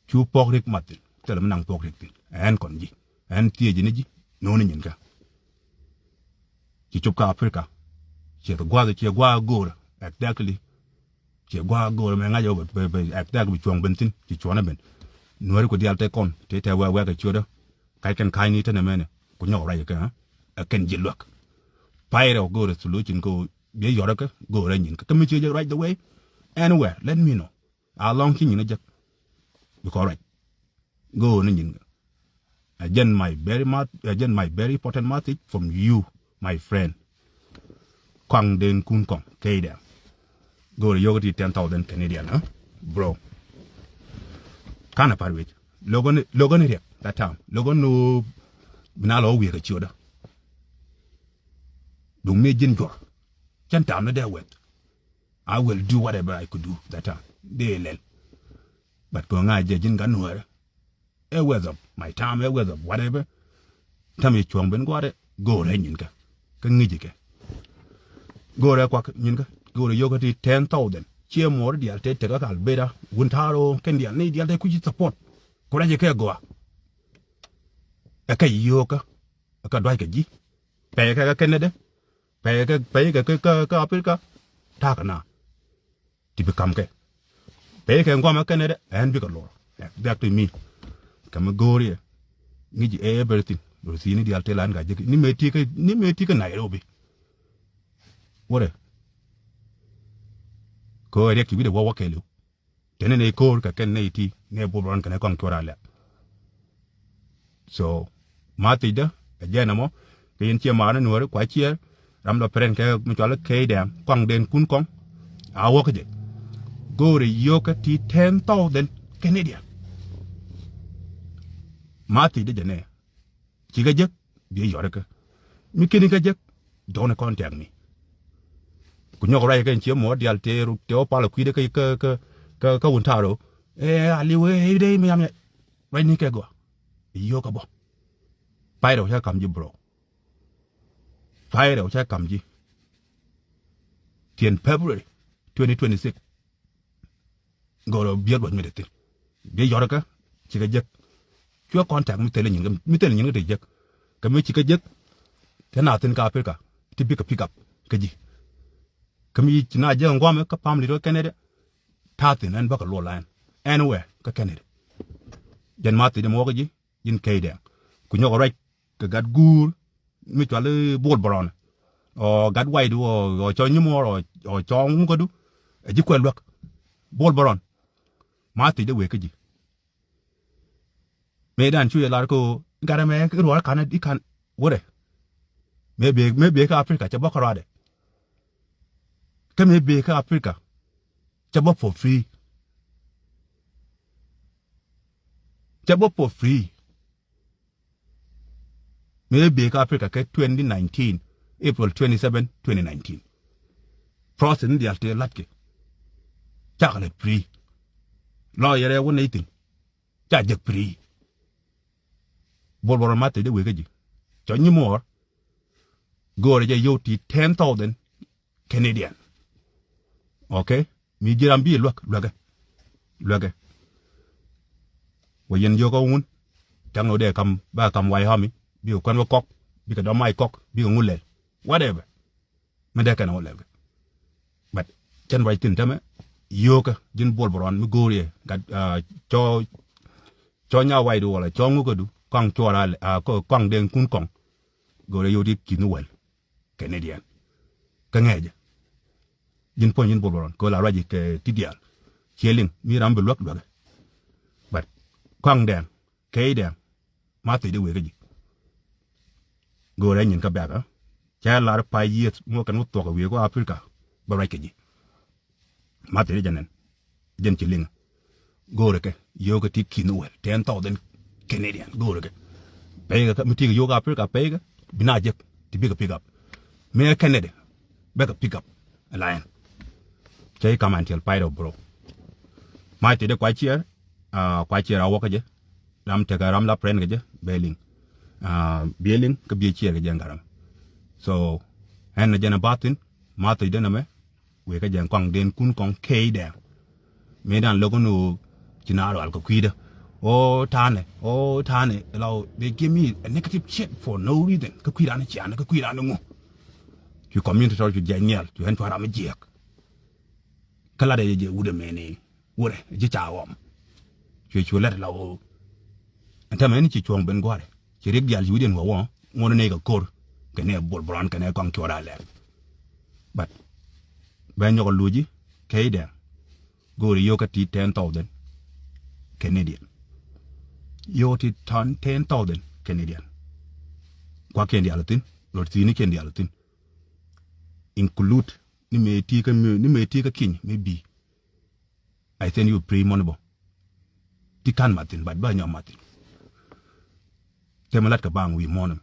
Cu puɔ̱k rik mat thi̱n. Thilɛ mi naŋ puɔ̱k rik thi̱n. Ɛn kɔn ji̱. Ɛn thiec ji̱ ni ji̱. No̱o̱ni nyin kä. Ci cop kä Africa. Ciɛ kɛ gua̱a̱th, ciɛ gua̱a̱th go̱o̱rɛ. Exactly. Ciɛ gua̱a̱th go̱o̱rɛ mɛ ŋa̱c ɛ bɛ, bɛ, bɛ, exactly bi cuɔ̱ŋ ben thi̱n. Ci cuɔ̱nɛ ben. Nuääri ku diaal tɛ kɔn. Tëë tɛ wɛɛk wɛɛk kɛ ciötdä. Kac kɛn ka̱ny ni tɛn ɛmɛnɛ ku nyɔk ruac kɛ, ɛ kɛn ji̱ luäk. Pay rɛw go̱o̱rɛ solution kɛ ɣöö biɛ yɔrä kä go̱o̱rɛ nyin kä, kä mi ciɛ jɛ ruac the way. Anywhere, let me know. Alɔŋ ci nyin ɛ jek. Bikɔ ruac go̱o̱rɛ ni nyin kä. Ɛ jɛn my very ma-, ɛ jɛn my very important message from you, my friend. Kɔaŋ den kun kɔaŋ key dɛ. Go̱o̱rɛ yio̱k ti ten thousand Canadian, huh? Bro. Ka̱n a par wec. Logän, logän riɛk that time. Logän no bina lɔ wiek a ciötdä. Duŋ mi ji̱n juɔr. Cɛn tam ni dee wɛth. I will do whatever I could do that time. Dee lɛl. But kɛ ŋa̱c jɛ ji̱n gat nuäärä. Ɛ wɛth ɔ my time, ɛ wɛth ɔ whatever. Ta̱mi cuɔ̱ŋ ben gua̱a̱rɛ go̱o̱rɛ nyin kä. Kä ŋi̱ci kɛ. Go̱o̱rɛ kuak nyin kä. Go̱o̱rɛ yio̱kä ti ten thousand. Ciɛ muɔɔr diaal te tekä kal beda. Wun ta̱a̱rɔ kɛn diaal ni diaal te kuci support. Ku rɛc kɛ gɔaa. Ɛ kɛ yio̱kä. Ɛ kɛ dua̱ckɛ ji̱. Pɛy kɛ kɛ kɛn nɛdɛ. Pɛy kɛ, pɛy kɛ, kɛ, kɛ, kɛ Africa. Ta̱a̱ kɛ na. Ti bi ka̱m kɛ. Pɛy kɛ ŋuamɛ kɛn nɛdɛ, ɛn bikɛ lor. Exactly mi. Kɛ mi go̱o̱r yɛ. Ŋi̱ci everything. Rɔ thi̱i̱ni diaal tëë lan ka jek. Ni mëë ti kä, ni mëë ti kä Nairobi. Wurɛ. Kɛ ɣöö riɛk ti wi̱cdɛ wä wä kɛɛliw. Teni nɛy ko̱o̱r kɛ kɛn nɛy ti nɛy buɔp rɔn kɛn kɔn cuɔr a lɛk. So ma thiecdä ɛ jɛn ɛmɔ kɛ yɛn ciɛ maarni nuɔ̱ɔ̱ri kua ciɛ ram dɔ pɛrɛn kɛ mi cual key dɛm kɔaŋ den kun kɔŋ. A wäk jɛ go̱o̱rɛ yio̱kä ti ten thousand Canadian. Ma thiecdä jɛ nɛ Ci kɛ jek biɛ yɔt kä. Mi keni kɛ jek, don't contact me. Ku nyɔk ruac kɛ ciɛ muɔɔr diaal tëë, tëë wä pal kui̱dɛ kä, kä, kä, kä, kä wun ta̱a̱ rɔ. Ɛ, a li̱w, ɛ, ɛ, dee mi yam yɛ. Ruac ni kɛ gɔaa. Yio̱k kɛ bɔ. Pay rɛw cä kam ji̱ bro. Pay rɛw cä kam ji̱. Tiɛn February twenty twenty-six. Gɔrɔ biɛ luɔc mi te thi̱n. Biɛ yɔrkä ci kɛ jek. Cuɛ contact mi thilɛ nyin kä, mi thilɛ nyin kä te jek. Kä mi ci kɛ jek. Te na thi̱n kä Africa ti bikɛ pick up kä ji̱. Kä mi ci na jek ŋuamɛ kä family rɔ kɛnɛ dɛ. Ta̱a̱ thi̱n ɛn bäkɛ luɔl ɛn anywhere kä kɛnɛ dɛ. Jɛn ma thi̱n ɛmɔ wä kä ji̱. Ji̱n key dɛŋ ku nyɔk ruac kɛ gat guur mi cual i̱ Bol Bärɔn. Ɔ gat waydu ɔ cɔ nyimɔɔr ɔ cɔ ŋukädu. Ɛ ji̱ kuɛ luäk Bol Bärɔn. Ma thiecdä wëë kä ji̱. Mëë dan cu yɛ lar kä ɣöö gat ɛmɛ i̱ ruɔ̱ɔ̱r ka̱n i̱ ka̱n wurɛ. Mëë bëë, mëë bëë kä Africa cɛ bä kä ruaadɛ. Kä mëë bëë kä Africa cɛ bä for free. Cɛ bä for free. Mëë bëë kä Africa kɛ twenty nineteen, April twenty-seven, twenty nineteen. Process ni diaal tëë la̱tkɛ. Cakɛ lɛ free. Lawyer ɛ wä nɛy thi̱n. Ca jek free. Bol Bärɔn ma thiecdä wëë kä ji̱. Cɔ nyimuɔɔr. Go̱o̱rɛ jɛ yio̱w ti ten thousand Canadian. Okay? Mi ji̱ ram bi luäk, luäkɛ. Luäkɛ. Wä yɛn yio̱kä wun. Tɛk ni wä dee kam, bä kam White Army, bikɛ kuɛn wä kɔk, bikɛ dɔm mac kɔk, bikɛ ŋu lɛl. Whatever. Mi dee kɛn wä lɛl kɛ. But cɛn ruac thi̱n tämɛ, yio̱kä, ji̱n Bol Bärɔn mi go̱o̱r yɛ gat, ah, cɔ, cɔ nya wa̱i̱du wala cɔ ŋukädu, kɔaŋ cuɔr a lɛ, ah, kɔ-, kɔaŋ den kun kɔŋ. Go̱o̱r yɛ yio̱w ti ki̱n ni wɛl. Canadian. Kä ŋɛɛcä. Ji̱n puɔ̱ny ji̱n Bol Bärɔn kɛ ɣöö la ruac kɛ ti diaal. Ciɛ liŋ mi ram bi luäk luäkɛ. But kɔaŋ dɛŋ, kɛy dɛŋ, ma thiecdɛ wëë kä ji̱. Go̱o̱rɛ nyin kä bɛ̈kä. Cɛ lar five years ŋuɔ kɛn wä thuɔk ɛ wëë kä Africa. Bä ruac kɛ ji̱. Ma thiecdɛ jɛ nɛn. Jɛn ci liŋ. Go̱o̱rɛ kɛ yio̱w kɛ ti ki̱n wɛl ten thousand Canadian go̱o̱rɛ kɛ. Pɛy kɛ mi ti kɛ yio̱w kɛ Africa pɛy kɛ bi na jek ti bikɛ pick up. Mi ɛ Canada bɛ kɛ pick up. Lion. Cɛ i̱ kam until fight of bro. Ma thiecdɛ kua ciɛɛr, ah, kua ciɛɛr a wä kä jɛ. Ram tekɛ ram la friend kɛ jɛ bɛ liŋ. Ah, biɛ liŋ kä biɛ ciɛɛr kɛ jɛ ŋa̱ram. So ɛn na jɛn a bathin ma thiecdɛ nɛmɛ. Wëë kä jɛ kɔaŋ den kun kɔŋ kɛy dɛŋ. Mëë dan lo̱k ni ɣöö ci na rual kɛ kui̱dä. O ta̱a̱nɛ, o ta̱a̱nɛ, la ɣöö they give me a negative shit for no reason. Kä kui̱dan cianɛ, kä kui̱dan ŋu. Cu community tɔr cu jiɛc nhial, cu ɛn cua ram mi jiɛk. Kä latdɛ jɛ jɛ wut ɛmɛni. Wurɛ, ji̱ ca ɣɔm. Cuɛ cu lɛt la ɣöö. Ɛn tämɛ ni ci cuɔ̱ŋ ben gua̱rɛ. Ci riɛk diaal ci wi̱diɛn wä wä, ŋuɔ̱n ni kɛ ko̱r. Kɛ ni Bol Bärɔn, kɛ ni kɔaŋ cuɔr a lɛr. But bɛ nyɔk a luci kɛy dɛŋ. Go̱o̱ri yio̱w kä ti ten thousand Canadian. Yio̱w ti ten thousand Canadian. Kuakiɛn diaal thi̱n, rot thi̱n ni kiɛn diaal thi̱n. Include ni mëë ti kä mi, ni mëë ti kä kiɛny mëë bi. I send you free money bä. Ti ka̱n mathin, but bä nyɔk mathin. Tɛmɛ lat kɛ baŋ wi̱i̱ muɔ̱ɔ̱n.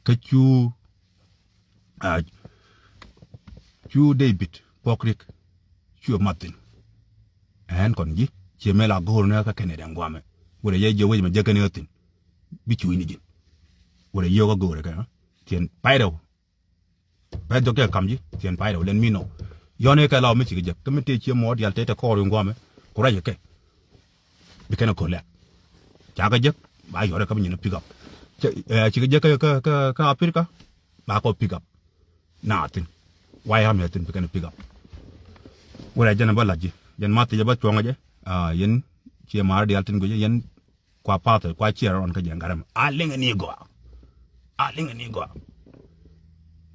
Kä cu, ah, cu David Pɔkrik cu mathin. Ɛn kɔn ji̱ ciɛ mɛ la go̱o̱r ni kä kɛnɛ dɛŋ guamɛ. Wurɛ yɛ jiɛ wec mɛ jɛ kɛnɛ thi̱n. Bi cuuc ni ji̱n. Wurɛ yio̱w kä go̱o̱rɛ kɛ, ah. Thiɛn pay rɛw. Bɛ jɔk kɛ kam ji̱ thiɛn pay rɛw lɛn mi nɔ. Yɔn i̱ kɛ la mi cikɛ jek kä mi tëë ciɛ mɔ diaal tëë tɛ kɔɔr in guamɛ. Ku ruac kɛ. Bi kɛn a ko̱l lɛk. Ca kɛ jek ba yɔrɛ kä bi nyin a pick up. Cɛ, eh, cikɛ jek kä, kä, kä, kä Africa. Ba kɔ pick up. Na thi̱n. Why am I thi̱n bi kɛn a pick up? Wurɛ jɛn a bä lac ji̱. Jɛn ma thiec a bä cuɔ̱ŋ a jɛ. Ah, yɛn ciɛ maar diaal thi̱n guic yɛn kua pathɛ, kua ciɛr rɔn kä jɛ ŋa̱rɛm. A liŋɛ ni gɔaa. A liŋɛ ni gɔaa.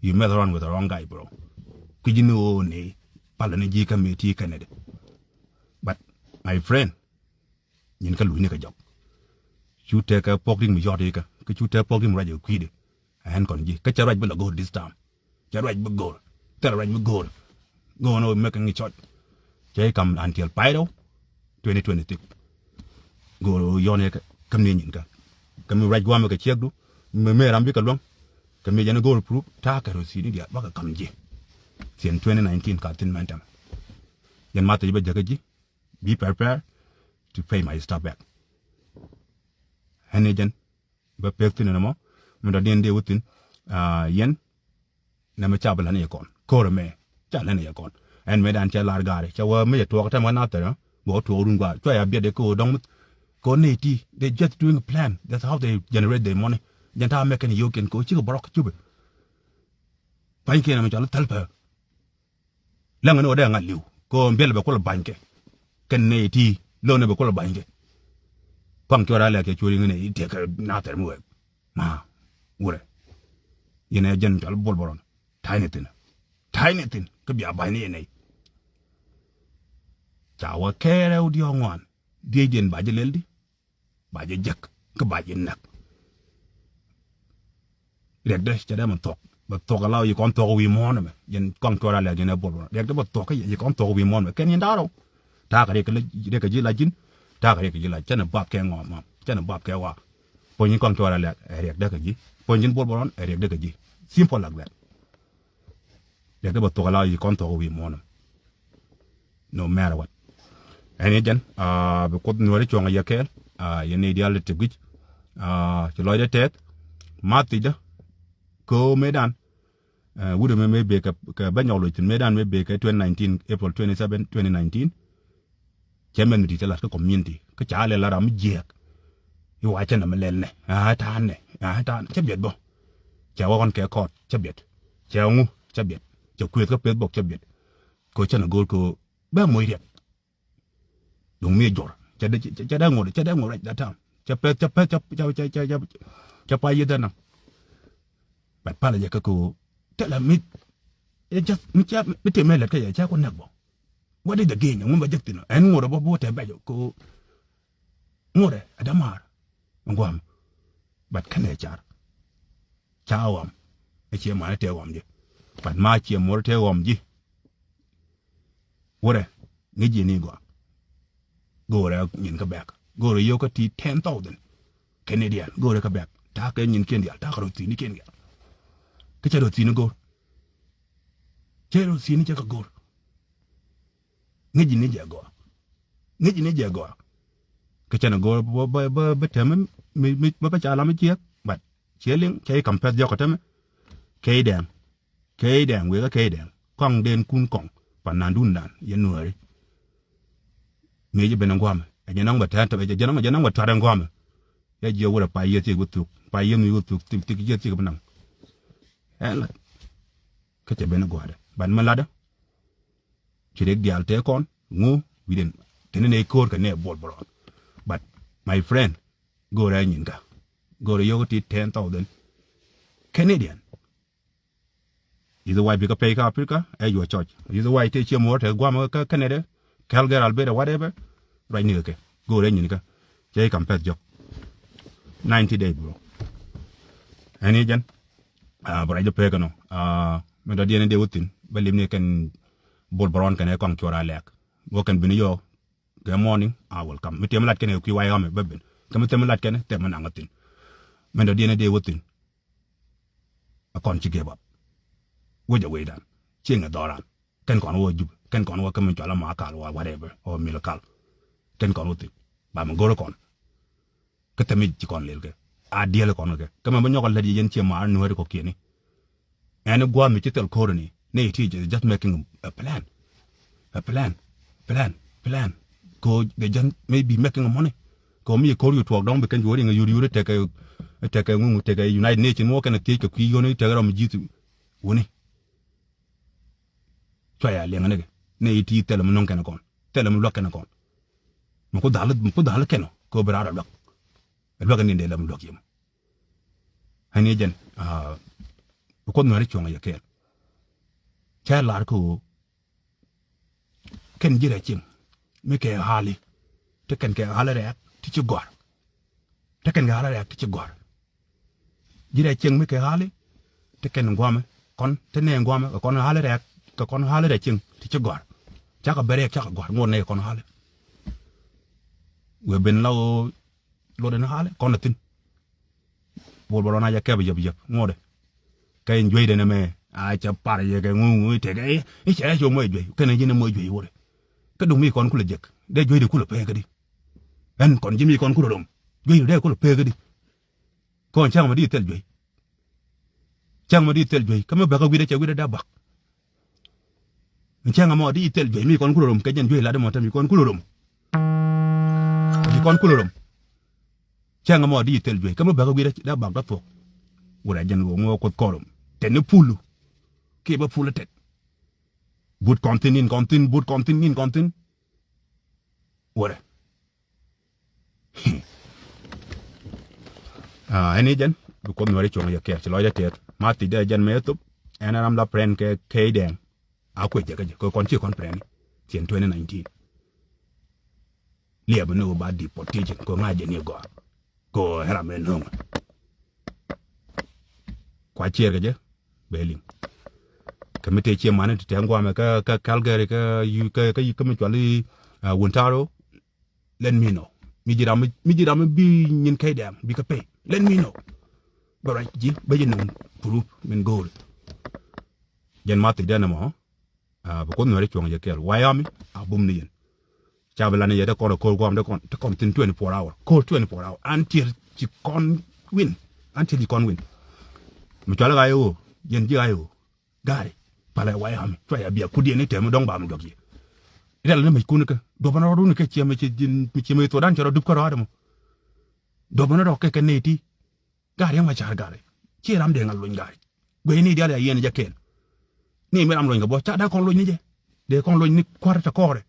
You mess around with the wrong guy, bro. Kui̱ ji̱ ni ɣöö ni palä ni ji̱ kä mëë ti Canada. But my friend, nyin kä luc ni kɛ jɔk. Cu tekɛ pɔk rik mi yɔt ikä kä cu tekɛ pɔk rik mi ruac kɛ kui̱dɛ. Ɛn kɔn ji̱ kä cɛ ruac bi la go̱o̱r this time. Cɛ ruac bi go̱o̱r. Thil ruac bi go̱o̱r. Go̱o̱r ni wä mɛk kɛ ŋi̱ cɔc. Cɛ i̱ kam until pay rɛw twenty twenty-six. Go̱o̱r yɔn yɛ kɛ käm ni nyin kä. Käm ni ruac guamɛ kɛ ciɛkdu. Mɛ mɛ ram bikɛ luäŋ. Käm ni jɛn go̱o̱r proof ta̱a̱ kɛ rɔ thi̱n i̱ diaal bakɛ kam ji̱. Thi̱n twenty nineteen ka thi̱n mɛn tɛmɛ. Jɛn ma thiec bä jäkä ji̱. Be prepared to pay my stuff back. Ɛn ni jɛn. Bä pek thi̱n ɛn ɛmɔ mi dɔ̱diɛn dee wä thi̱n. Ah, yɛn nɛmɛ ca bi la̱t ni yɛ kɔn ko̱r ɛmɛ. Ca la̱t ni yɛ kɔn ɛn mëë dan cɛ lar gaari cɛ wä mi yɛ tuɔɔk tɛm wä nathɛr. Bɛ wä tuɔɔk run guaar cua ya biɛt dee ko̱r dɔ̱ŋ mi ko̱r nɛy ti. They just doing a plan. That's how they generate their money. Jɛn ta̱a̱ mɛ kɛn yio̱o̱kiɛn ko̱r cikɛ bärɔk cupɛ. Pa̱nykiɛn ɛmɛ cɔl thäl pɛ. Läŋ ni wä dee ŋa̱t li̱w kɛ ɣöö biɛl bɛ kulɛ ba̱ny kɛ. Kɛn nɛy ti lo̱n ni bɛ kulɛ ba̱ny kɛ. Kuaŋ cuɔr a lɛk cɛ cuɔr iŋä nɛy ti kɛ nathɛr mi wɛɛk. Ma wurɛ. Yɛn ɛ jɛn cɔl Bol Bärɔn. Ta̱y ni thi̱n. Ta̱y ni thi̱n kä bia ba̱ny ni yɛn nɛy. Ca wä kɛɛrɛ wä diɔ̱ɔ̱k ŋuan. Dhiecdiɛn ba jɛ lɛl di. Ba jɛ jek kä ba jɛ näk. Riɛkdɛ cɛ dee mɛ thuɔ̱k bɛ thuɔ̱k ala yi kɔn thuɔ̱k wi̱i̱ muɔ̱ɔ̱n mɛ. Yɛn kɔn cuɔr a lɛk yɛn ɛ Bol Bärɔn riɛkdɛ bɛ thuɔ̱k kɛ yɛ yi kɔn thuɔ̱k wi̱i̱ muɔ̱ɔ̱n mɛ kɛn yɛn da̱a̱r rɛw. Ta̱a̱ kɛ riɛk kɛ ji̱ la ji̱n. Ta̱a̱ kɛ riɛk kɛ ji̱ la cɛn ɛ bap kɛ ŋɔɔm mam cɛn ɛ bap kɛ wa. Puɔ̱ny yɛn kɔn cuɔr a lɛk ɛ riɛkdɛ kɛ ji̱. Puɔ̱ny yɛn Bol Bärɔn ɛ riɛkdɛ kɛ ji̱. Simple like that. Riɛkdɛ bɛ thuɔ̱k ala yi kɔn thuɔ̱k wi̱i̱ muɔ̱ɔ̱n mɛ. No matter what. Ɛn i̱ jɛn, ah, bi Kuoth Nuääri cuɔ̱ŋ a yɛ kɛɛl, ah, yɛn nɛy diaal ti guic, ah, ci lɔcdɛ tɛth, ma thiecdä, kɛ ɣöö mëëdan, eh, wut ɛmɛ mëë bëë kɛ, kɛ bä nyɔk loc thi̱n, mëëdan mëë bëë kɛ twenty nineteen, April twenty seven, twenty nineteen. Cɛ mɛn mi ti cɛ lat kä community kä ca lɛl la ram mi jiɛɛk. I̱ wa cɛ nɛ mi lɛl nɛ a ta̱a̱n nɛ a ta̱a̱n cɛ biɛt bä. Cɛ wä kɔn kɛ kɔɔt cɛ biɛt. Cɛ ŋu cɛ biɛt. Cɛ kuëth kä peth bok cɛ biɛt. Kɛ cɛ nɛ go̱o̱r kɛ bɛ moc riɛk. Duŋ mi jɔr cɛ dee cɛ dee ŋot cɛ dee ŋot rɛc that time. Cɛ peth cɛ peth cɛ cɛ cɛ cɛ cɛ pa yieth ɛn na. But palɛ jɛ kä kɛ ɣöö tɛlɛ mi. It just mi cɛ mi tëë mɛ lɛt kä yɛ cɛ ku nɛk bɔ. What is the gain? Ŋun ba jek thin ɛn ŋot ɛ bɔ bɔ tɛ bɛc ɣöö ŋot ɛ ɛ dämaar. Ŋuam. But kɛn ɛ car. Ca ɣɔm. Ɛ ciɛ man ɛ tɛ ɣɔm ji̱. But ma ciɛ mor tɛ ɣɔm ji̱. Wurɛ ŋi̱ ji̱ ni gɔaa. Go̱o̱rɛ nyin kä bɛk go̱o̱rɛ yio̱w kä ti ten thousand. Canadian go̱o̱rɛ kä bɛk ta̱a̱ kɛ nyin kiɛn diaal ta̱a̱ kɛ rɔ thi̱i̱ni kiɛn diaal. Kä cɛ rɔ thi̱i̱ni go̱o̱r. Cɛ rɔ thi̱i̱ni cɛ kɛ go̱o̱r. Ŋi̱ ji̱ ni jɛ gɔaa. Ŋi̱ ji̱ ni jɛ gɔaa. Kä cɛn a go̱o̱r bä bä bä bä tɛmɛ mi mi mi bä ca lam mi ciɛk. But ciɛ liŋ cɛ i̱ ka̱m pɛth jɔk kä tɛmɛ. Kɛ i̱ dɛŋ. Kɛ i̱ dɛŋ wëë kä kɛ i̱ dɛŋ kɔŋ den kun kɔŋ. Pan nan dun dan yɛ nuääri. Mëë ji̱ ben in gua̱a̱mɛ ɛ jɛ naŋ bɛ tɛn tɛmɛ jɛ naŋ jɛ naŋ bɛ tuat in gua̱a̱mɛ. Yɛ jiɛ wurɛ pay yɛ thiek wä thuk pay yɛ nui̱ wä thuk thik thik yɛ thiek bä naŋ. Ɛn la. Kä cɛ ben in gua̱a̱dɛ ban mi latdä. Ci rek diaal tëë kɔn ŋu wi̱dɛn teni nɛ ko̱o̱r kɛ nɛ buɔl bä rɔɔd. But my friend, go̱o̱rɛ nyin kä go̱o̱rɛ yio̱k ti ten thousand Canadian. Yithu way bikɛ pay kä Africa ɛ yuɔ church yithu way tëë ciɛ muɔ̱ɔ̱r tɛ gua̱a̱mɛ kä Canada. Kɛl gɛr Alberta whatever. Ruacni kɛ kɛ go̱o̱rɛ nyin kä cɛ i̱ ka̱m pɛth jɔk. Ninety day bro. Ɛn i̱ jɛn. Bɛ ruac dee pek ɛnɔ. Min dɔ̱diɛn in dee wä thi̱n bä limni kɛn bol bɛ rɔɔn kɛn ɛ kɔaŋ cuɔr a lɛk. Wä kɛn bini yɔɔ kɛ morning a wel kam mi tiɛm lat kɛn ɛ kui̱ way ɣamɛ bä ben kɛ mi tiɛm lat kɛn thɛm mi naŋ ɛ thi̱n. Min dɔ̱diɛn in dee wä thi̱n. Ɛ kɔn ci gave up. Wec ɛ wecdan cieŋ ɛ dhɔran. Kɛn kɔn wä jup kɛn kɔn wä kä min cual ama kal wa whatever or mil kal. Kɛn kɔn wä thi̱n ba mi go̱r kɔn. Kä thɛm mi ci kɔn lel kɛ a diɛl kɔn kɛ kä mɛ bä nyɔk a lät yɛ yɛn cie maar nuääri kɔkiɛni. Ɛn gua̱a̱th mi ci thil ko̱r ni ni it is just making a plan. A plan. Plan. Plan. Ko they just maybe making a money. Ko mi ko̱r yu tuɔɔk dɔŋ bi kɛn ci wä riŋ a yur yur tekɛ tekɛ ŋuŋ tekɛ United Nation wä kɛn a thiec kɛ kui̱ yoni tekɛ rɔm ji̱th. Wuni. Cua ya liɛŋ ni kɛ ni it is thil mi nuŋ kɛn kɔn thil mi luäk kɛn kɔn. Mi ku dhal mi ku dhal kɛn ko bi raar a luäk. Luäk ni dee lɛ mi luäk yem. Ɛn i̱ jɛn. Kuoth nuɛri cuɔ̱ŋ yɛ kɛɛl. Cɛ lar kä ɣöö kɛn ji̱ rɛc cieŋ mi kɛ ɣa̱li. Ti kɛn kɛ ɣa̱li rɛɛk ti ci gɔ̱a̱r. Ti kɛn kɛ ɣa̱li rɛɛk ti ci gɔ̱a̱r. Ji̱ rɛc cieŋ mi kɛ ɣa̱li ti kɛn gua̱a̱mɛ kɔn ti nɛ gua̱a̱mɛ kɛ kɔn ɣa̱li rɛɛk kɛ kɔn ɣa̱li rɛc cieŋ ti ci gɔ̱a̱r. Cakɛ bɛ rɛɛk cakɛ gɔ̱a̱r ŋuɔ̱t nɛ kɛ kɔn ɣa̱li. Wëë ben la ɣöö luɔt ɛn ɣa̱li kɔn ɛ thi̱n. Buɔl bä rɔn a jɛ kɛp yäp yäp ŋuɔ̱tdɛ. Kɛ in juey den ɛmɛ a cɛ par yɛ kɛ ŋuŋ i̱ tekɛ i̱ cɛ cɛ mɔ juey kɛn in ji̱n mɔ juey wurɛ. Kä duŋ mi kɔn kulɛ jek dee juey de kulɛ pee kädi. Ɛn kɔn ji̱ mi kɔn kulɛ rom juey de kulɛ pee kädi. Kɔn cäŋ mɛ di thil juey. Cäŋ mɛ di thil juey kä mi bäkä wi̱dɛ cɛ wi̱dɛ da bak. Cäŋ mɔ di thil juey mi kɔn kulɛ rom kɛ jɛn juey lat mɔ te mi kɔn kulɛ rom. Mi kɔn kulɛ rom. Cäŋ mɔ di thil juey kä mi bäkä wi̱dɛ da bak da thuɔk. Wurɛ jɛn ɣöö ŋuɔ kuoth kɔr rom tɛn ni pulu. Kiɛ bä pulu tɛt. But kɔn thin in kɔn thin but kɔn thin in kɔn thin. Wurɛ. Ɛn i̱ jɛn bi kuoth nuɛri cuɔ̱ŋ yɛ kɛɛr ci lɔcdɛ tɛɛr ma thiecdɛ jɛn mɛ thop. Ɛn ram la pren kɛ kɛy dɛŋ. A kuec jɛ kä jɛ kɛ kɔn ci kɔn pren. Thiɛn twenty nineteen. Liɛp ni wä ba deportation kɛ ŋa̱c jɛ ni gɔaa. Kɛ ram mɛ no̱o̱ŋ. Kua ciɛɛr kɛ jɛ bɛ liŋ. Kɛ mi tëë ciɛ mani ti tɛŋ guamɛ kä Calgary kä kä kä mi cuali Wintaro. Let me know. Mi ji̱ ram mi ji̱ ram mi bi nyin kɛy dɛm bi kä pay. Let me know. Bɛ ruac ji̱ bɛ ji̱ nuŋ proof min go̱o̱ri. Jɛn ma thiec dɛn ɛmɔ. Bi kuoth nuɛri cuɔ̱ŋ jɛ kɛɛl wayami a bum ni yɛn. Ca bi lan yɛ te kɔn a ko̱r guam te kɔn te kɔn thin twenty four hour ko̱r twenty four hour until ci kɔn win. Until ci kɔn win. Mi cual ɣa̱c ɣöö yɛn ji̱ ɣa̱c ɣöö. Gari palɛ wayami cua ya biɛ kut yɛn i̱ tɛm i̱ dɔ̱ŋ ba mi duɔ̱k yɛ. Rial ni mec kun kä duɔpä ni rɔɔdun kä ciɛ mec ciɛ mec thuɔdan cɛ rɔ dup kä rɔɔdɛ mɔ. Duɔpä ni rɔ kɛ kɛ nɛy ti. Gaari yäŋ ma ca̱r gaari ci ram dee ŋa̱l lony gaari. Guic ni diaal ya yiɛn jɛ kɛɛl. Ni mi ram lony kɛ bɔ ca daa kɔn lony ni jɛ. Dee kɔn lony ni kua̱r tɛ kɔɔrɛ.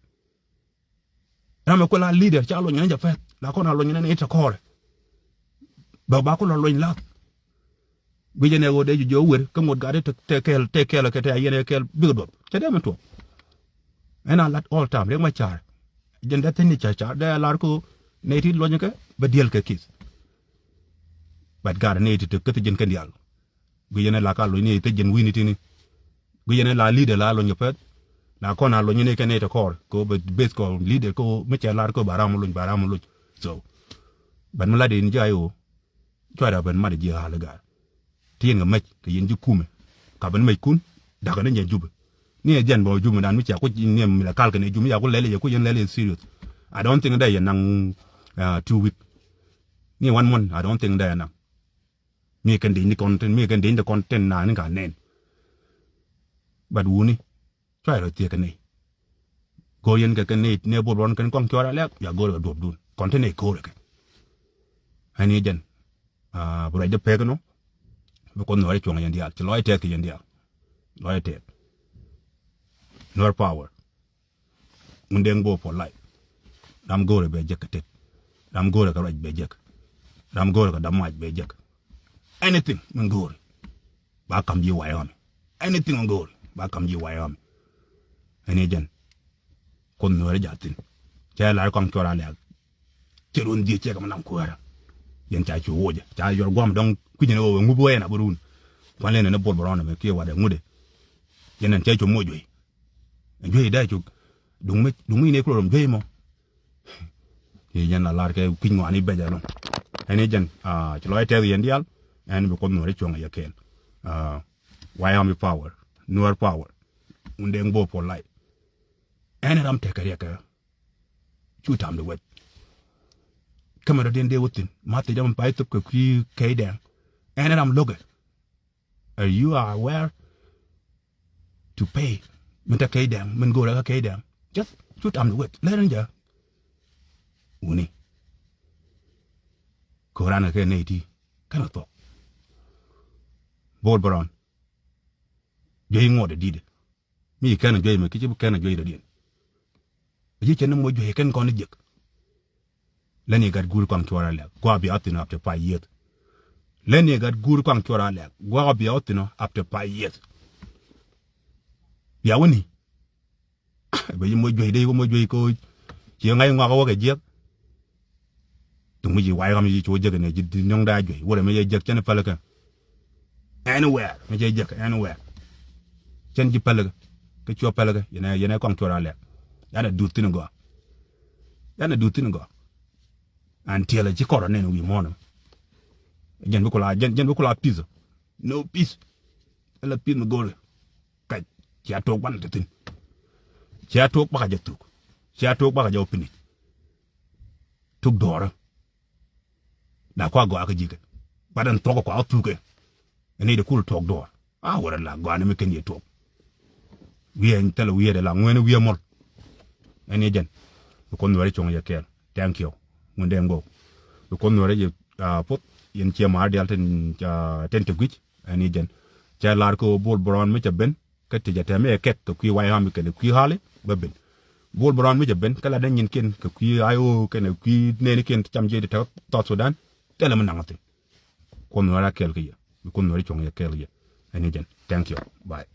Ram ɛ kuɛ la leader ca lony ni jɛ pɛth la kɔn a lony ni ni tɛ kɔɔrɛ. Bɛ ba ku lɔ lony lath. Guic ni ɛ ɣöö dee ji̱ jiɔ wer kä ŋot gat tɛ kɛɛl tɛ kɛɛl kɛ tɛ a yiɛn ɛ kɛɛl bikɛ duɔth cɛ dee mi tuɔk. Ɛn a lat all time riɛk ma ca̱r. Jɛn dee thi̱n ni ca̱r ca̱r dee a lar ko nɛy ti lony kɛ bɛ diɛl kɛ kith. But gat nɛy ti tek kä thi jɛn kɛn diaal. Guic yɛn ɛ la ka lony ni ɛ thec jɛn wi̱i̱ni tini. Guic yɛn ɛ la leader la lony kɛ pɛth. La kɔn a lony ni kɛ nɛy tɛ kɔɔr kɛ ɣöö bɛ beth kɔ leader kɛ ɣöö mi cɛ lar kɛ ɣöö ba ram lony ba ram lony. So bɛn mi lat in ji̱ a i̱ ɣöö cuarɛ ben mat ji̱ ɣa̱l i̱ ga̱a̱r. Ti yɛn kɛ mec kɛ yɛn ji̱ kumɛ ka ben mec kun dakä ni jɛ jupɛ. Ni ɛ jɛn bä jupɛ dan mi cia kuc ni ɛ mi la kal kɛ ni jupɛ mi cia kuc lɛl yɛ kuc yɛn lɛl yɛ serious. I don't think dee yɛ naŋ two week. Ni one month I don't think dee yɛ naŋ. Mi kɛn dec ni kɔn tin mi kɛn dec ni kɔn tin na ni ka nɛn. But wuni cuay rɔ thiek kɛ nɛy. Go̱o̱r yɛn kɛ kɛ nɛy ni buɔl bɔn kɛn kɔŋ cuɔr alɛk ya go̱o̱r kɛ duɔpdun kɔn tin nɛy ko̱o̱r kɛ. Ɛn i̱ jɛn bi ruacdä pek inɔ. Bi kuoth nuɔɔri cuɔ̱ŋ yɛn diaal ci lɔc tɛth kɛ yɛn diaal. Lɔc tɛth. Nuɔr power. Ŋun deŋ bo puɔl lai. Ram go̱o̱rɛ bɛ jek kɛ tet. Ram go̱o̱rɛ kɛ ruac bɛ jek. Ram go̱o̱rɛ kɛ dam mac bɛ jek. Anything min go̱o̱rɛ ba kam ji̱ way ɣɔmi. Anything min go̱o̱rɛ ba kam ji̱ way ɣɔmi. Ɛn i̱ jɛn kuoth nuɔɔri ja̱thin. Cɛ lar kɔŋ cuɔr a lɛk. Cɛ ruɔ̱n dhiec cɛ kɛ mi nam kuäärä. Yɛn ca cu wocɛ ca yuɔr guam dɔŋ kui̱cɛ ni wee ŋup wee ɛn a bi run. Kuan lɛn ɛn ɛ bol bɛ rɔn ɛmɛ kiɛ wat ɛ ŋut ɛ. Yɛn ɛn cɛ cu moc wei. Ɛn juey dee cu duŋ mi duŋ mi ni kulo rom juey mɔ. Yɛ yɛn la lar kɛ kui̱c ŋɔani bɛc ɛlɔŋ. Ɛn i̱ jɛn ci lɔc tɛth yɛn diaal. Ɛn bi kuoth nuɔri cuɔ̱ŋ ɛ yɛ kɛɛl. Wyoming power. Nuer power. Wun dee ŋup wee puɔl lai. Ɛn ram tekɛ riɛk kɛ. Cu tam di wec. Kä mɛ dɔ̱diɛn dee wä thi̱n ma thiec ram pay thop kɛ kui̱ kɛy dɛŋ. Ɛn ram lo̱kɛ. Are you aware to pay? Min te kɛy dɛŋ min go̱o̱rɛ kä kɛy dɛŋ. Just cu tam di wec lɛr in jɛ. Wuni. Ko̱ran kɛ kɛ nɛy ti kɛn a thuɔk. Bol bɛ rɔn. Juey ŋuɔt ɛ di̱t. Mi ci kɛn a juey mɛ ki ci bi kɛn a juey dɔ̱diɛn. A ci cɛn ni moc juey kɛn kɔn ni jek. Lɛn i̱ gat guur kɔaŋ cuɔr a lɛk gua̱a̱ bia wä thi̱n after five years. Lɛn i̱ gat guur kɔaŋ cuɔr a lɛk gua̱a̱ bia wä thi̱n after five years. Bia wä ni. Bɛ yi moc juey dee yi moc juey koc. Ci ŋa̱c ŋɔak wä kɛ jiɛk. Thuŋ mi ci way ram yi ci wä jek ni ci nöŋ daa juey wä rɛ mi yɛ jek cɛn pälikä. Anywhere mi cɛ jek anywhere. Cɛn ci pälikä kä cuɔ pälikä yɛn ɛ yɛn ɛ kɔŋ cuɔ ra lɛk. Yan ɛ duth thin gɔaa. Yan ɛ duth thin gɔaa. An tiɛl ɛ ci kɔr ɔ nɛn wi̱i̱ muɔ̱ɔ̱n. Jɛn bi kula jɛn jɛn bi kula peace. No peace. Ɛ la peace mi go̱o̱r. Kac cia tok ban te thin. Cia tok baka jɛ thuk. Cia tok baka jɛ opinic. Tuk duɔrä. Na kua gɔaa kä ji̱kɛ. Bat ɛn thuɔk kua thukɛ. Ɛn i̱ de kul tuɔk duɔɔr. A wärä la gɔaa ni mi ken yɛ tuɔk. Wi̱i̱ ɛn thilɛ wi̱i̱ ɛn la ŋuɛn wi̱i̱ ɛmɔl. Ɛn i̱ jɛn. Bi kuoth nuɛri cuɔ̱ŋ yɛ kɛɛl. Thank you. Ŋun dee ŋo̱o̱k. Bi kuoth nuɛri yɛ puth yɛn ciɛ maar dial tin tin ti gui̱c. Ɛn i̱ jɛn. Cɛ lar kä bol bɛ rɔɔn mi cɛ ben. Kä ti jɛ tɛmɛ ɛ kɛk kɛ kui̱ way hami kɛnɛ kui̱ hali bä ben. Bol bɛ rɔɔn mi jɛ ben kä la dee nyin kiɛn kɛ kui̱ ay o kɛnɛ kui̱ nɛɛni kiɛn ti cam jiɛ ti tɛ South Sudan. Thilɛ mi naŋ thin. Kuoth nuɛri a kɛɛl kɛ yɛ. Bi kuoth nuɛri cuɔ̱ŋ yɛ kɛɛl kɛ yɛ. Ɛn i̱ jɛn. Thank you. Bye.